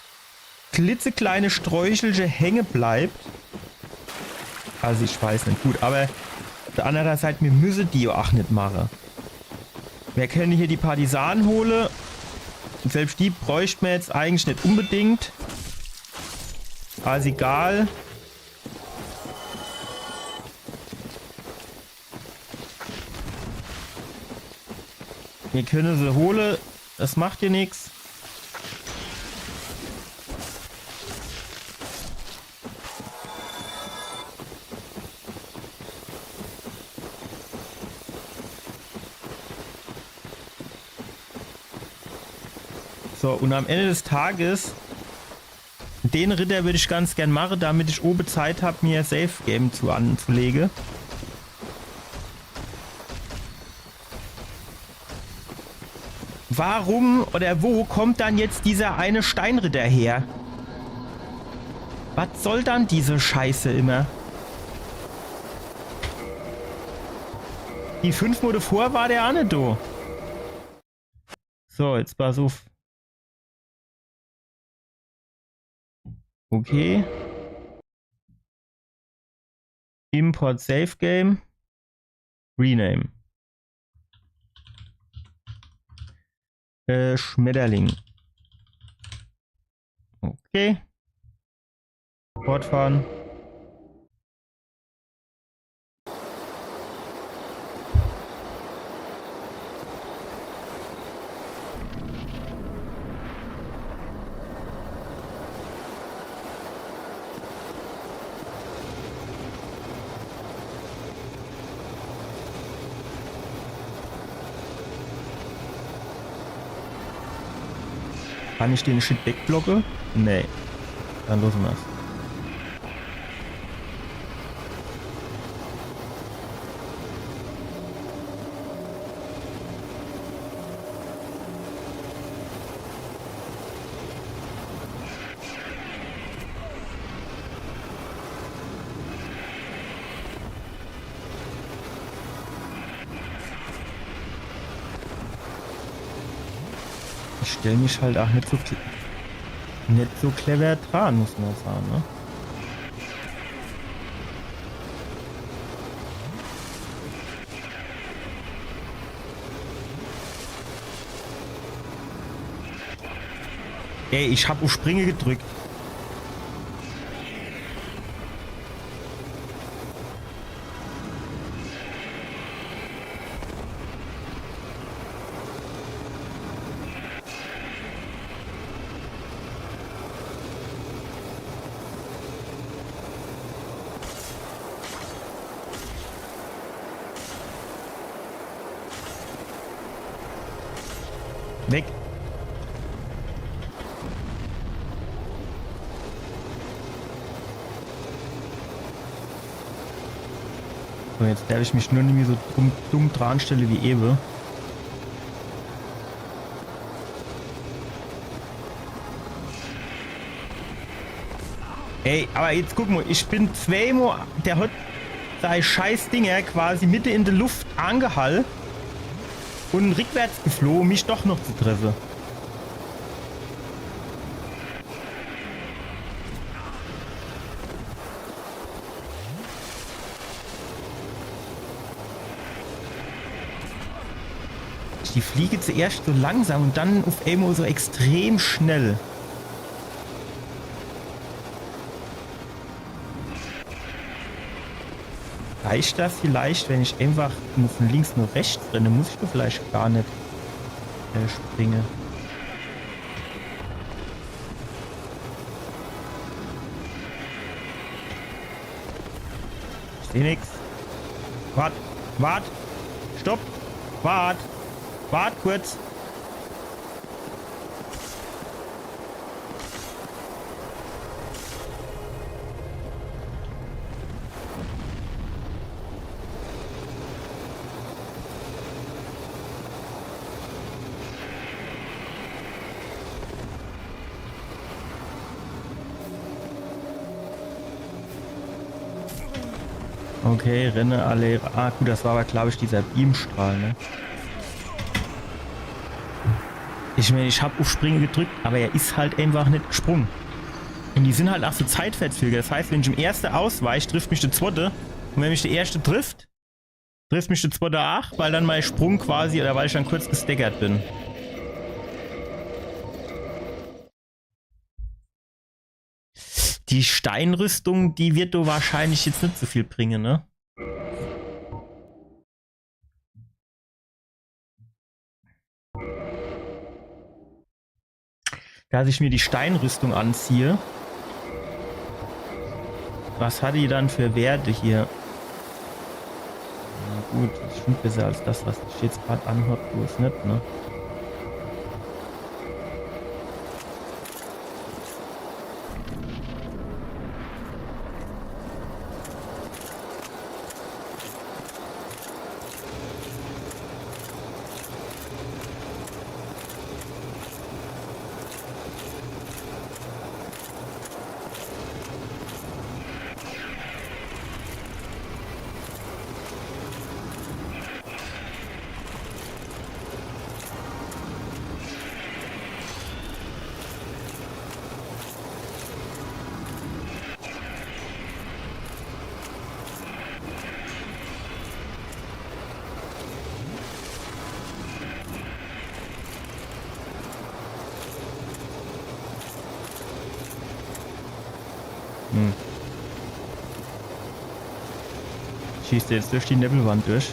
klitzekleine Sträuchelche hänge bleibt. Also ich weiß net, gut, aber auf der anderen Seit, mir müsse die jo ach net mache. Mir könne hier die Partisanen hole. Und selbst die bräucht mer jetzt eigentlich net unbedingt. Also egal. Mir könne se hole. Das macht hier nix. So, und am Ende des Tages, den Ritter würd ich ganz gern mache, damit ich obe Zeit hab, mir Safe Game zu anzulege. Warum oder wo kommt dann jetzt dieser eine Steinritter her? Was soll dann diese Scheiße immer? Die fünf Monate vor war der aa net do. So, jetzt pass uff. Okay. Import Save Game. Rename. Äh, Schmetterling. Okay. Fortfahren. Kann ich den Shit wegblocke? Nee. Dann losse mer's. Ich stell mich halt ach net so kle-, net so clever dran, muss mer sage, ne? Ey, ich hab uff Springe gedrückt. Weg. So, jetzt derf ich mich nur nimmi so dumm, dumm dranstelle wie ewe. Ey, awwer jetzt guck mo, ich bin zweemo, der hat sei scheiß Dinger quasi mitte in de Luft angehall un rickwärts gefloh, um mich doch noch zu treffe. Die fliege zuerscht so langsam un dann uff emol so extrem schnell. Reicht das vielleicht, wenn ich einfach nur von links nur rechts renne? Muss ich do vielleicht gar net, äh, springe? Ich seh nix. Wart, wart, stopp, wart, wart kurz. Okay, renne alle. Ah, gut, das war awwer, glaab ich, dieser Beamstrahl, ne? Ich mään, ich hab uff Springe gedrückt, awwer er is halt einfach net gesprunge. Un die sin halt ach so zeitverzögert. Das heißt, wenn ich em erschte ausweich, trifft mich de zwette. Un wenn mich de erschte trifft, trifft mich de zwette ach, weil dann mei Sprung quasi, oder weil ich dann kurz gestaggert bin. Die Steinrüstung, die wird do wahrscheinlich jetzt net so viel bringe, ne? Dass ich mir die Steinrüstung anziehe. Was hat die dann für Werte hier? Na gut, is schon besser als das, was ich jetzt grad anhab, wo es net, ne? Hm. Schießt der jetzt durch die Nebelwand durch?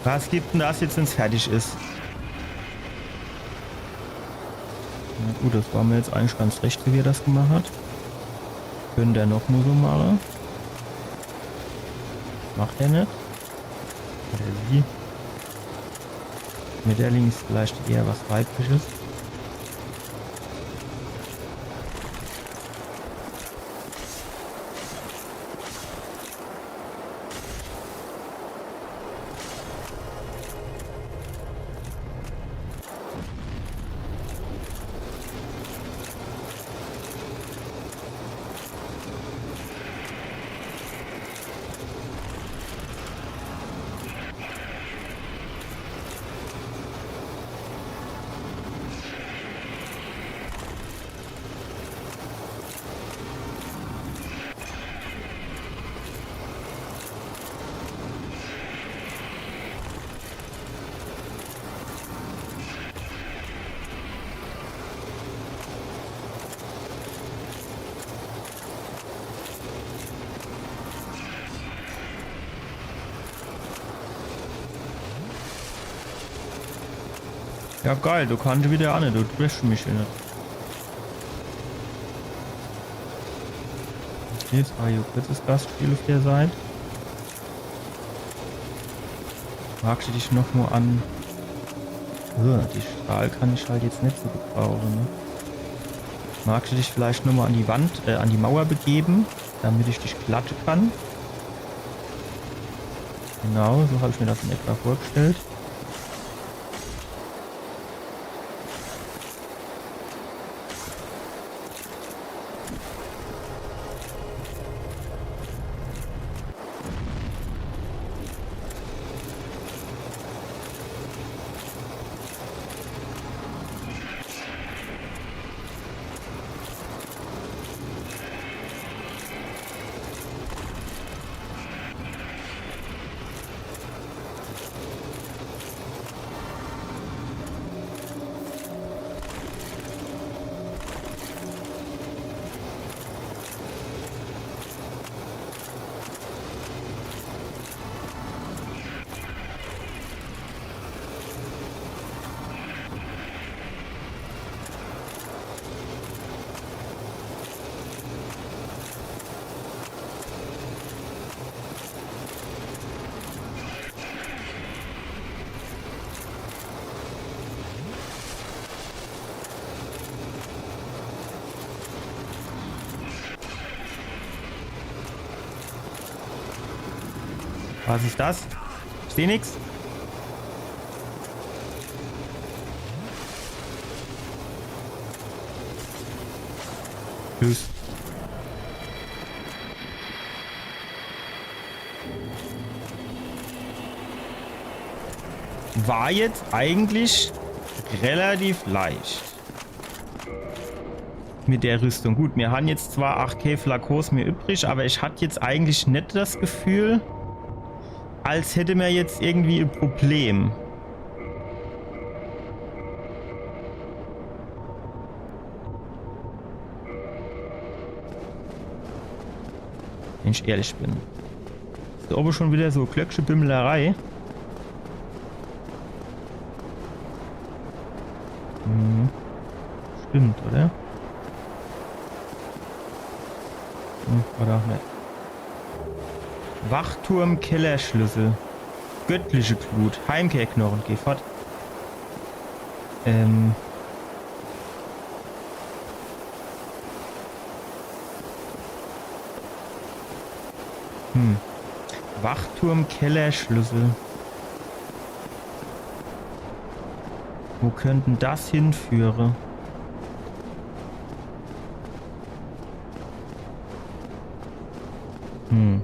Was gibt denn das jetzt, wenn's fertig is? Na gut, das war mir jetzt eigentlich ganz recht, wie er das gemacht hat. Könnt er noch mo so mache. Macht er net. Oder sie. Schmetterling is vielleicht eher was Weiblisches. Ja, geil, do kann ich wieder an, do trifft mich net. Okay, es war hier kurzes Gastspiel auf der Seite. Magst du dich noch mo an... Äh, die Strahl kann ich halt jetzt net so gebrauche, ne? Magst du dich vielleicht noch mo an die Wand, äh, an die Mauer begeben, damit ich dich klatsche kann? Genau, so hab ich mir das in etwa vorgestellt. Was ist das? Ich seh nix. Tschüss. War jetzt eigentlich relativ leicht. Mit der Rüstung. Gut, mir han jetzt zwar acht K Flakons mehr übrig, aber ich hat jetzt eigentlich net das Gefühl, als hätte mer jetzt irgendwie e Problem. Wenn ich ehrlich bin. Is do obe schon wieder so Glöckchebimmelerei? Mhm. Stimmt, oder? Hm, oder auch net. Wachturm, Kellerschlüssel. Göttliche Glut. Heimkehrknochen. Geh fort. Ähm. Hm. Wachturm, Kellerschlüssel. Wo könnten das hinführe? Hm.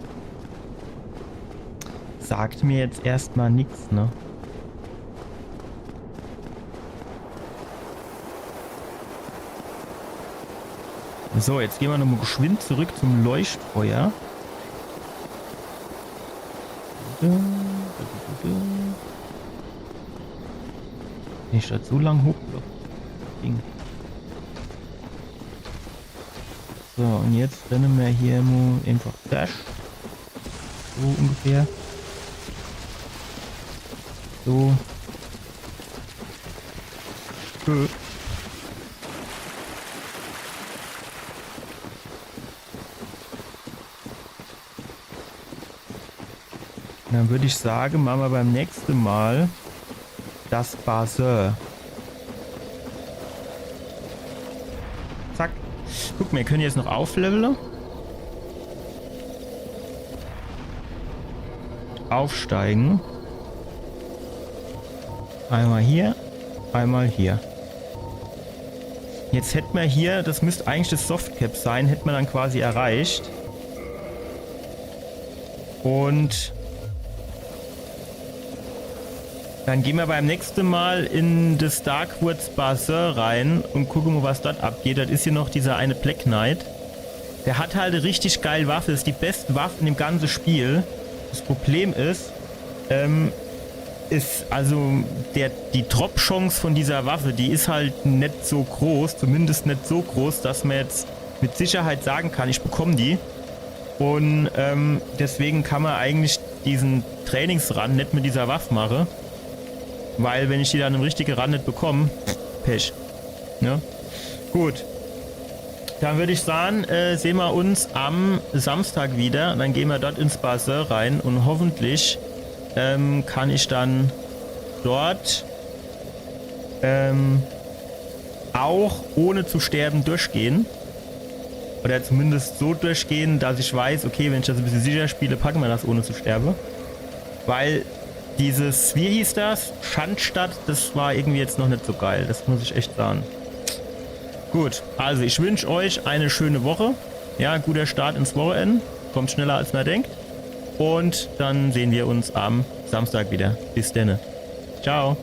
Sagt mir jetzt erstmal nix, ne? So, jetzt gehen wir nochmal geschwind zurück zum Leuchtfeuer. Bin ich da zu lang hochgelaufen? Ging. So, und jetzt rennen wir hier nur einfach Dash. So ungefähr. So. Tschö. Dann würd ich sage, mache mer beim nächste Mal das Bassin. Zack. Guck, mer kenne jetzt noch auflevele. Aufsteige. Einmal hier, einmal hier. Jetzt hätt mer hier, das müsst eigentlich das Softcap sein, hätt mer dann quasi erreicht. Und dann geh mer beim nächste Mal in das Darkwoods Bassin rein und gucke mo, was dort abgeht. Das is hier noch dieser eine Black Knight. Der hat halt e richtig geil Waffe, is die beste Waffe in dem ganze Spiel. Das Problem is, ähm, is also der, die Drop-Chance von dieser Waffe, die is halt net so groß, zumindest net so groß, dass mer jetzt mit Sicherheit sage kann, ich bekomm die. Und ähm, deswege kann mer eigentlich diesen Trainingsrun net mit dieser Waffe mache. Weil wenn ich die dann im richtige Run net bekomm, Pech. Ne? Gut. Dann würd ich sage, äh, sehn mer uns am Samstag wieder. Dann gehn mer dort ins Bassin rein und hoffentlich ähm, kann ich dann dort ähm, auch ohne zu sterben durchgehn. Oder zumindest so durchgehn, dass ich weiß, okay, wenn ich das e bissel sicher spiele, packe mer das ohne zu sterbe. Weil dieses, wie hieß das? Schandstadt, das war irgendwie jetzt noch net so geil. Das muss ich echt sage. Gut, also ich wünsch euch eine schöne Woche. Ja, guter Start ins Wochenende. Kommt schneller, als mer denkt. Und dann sehn mer uns am Samstag wieder. Bis denne. Ciao.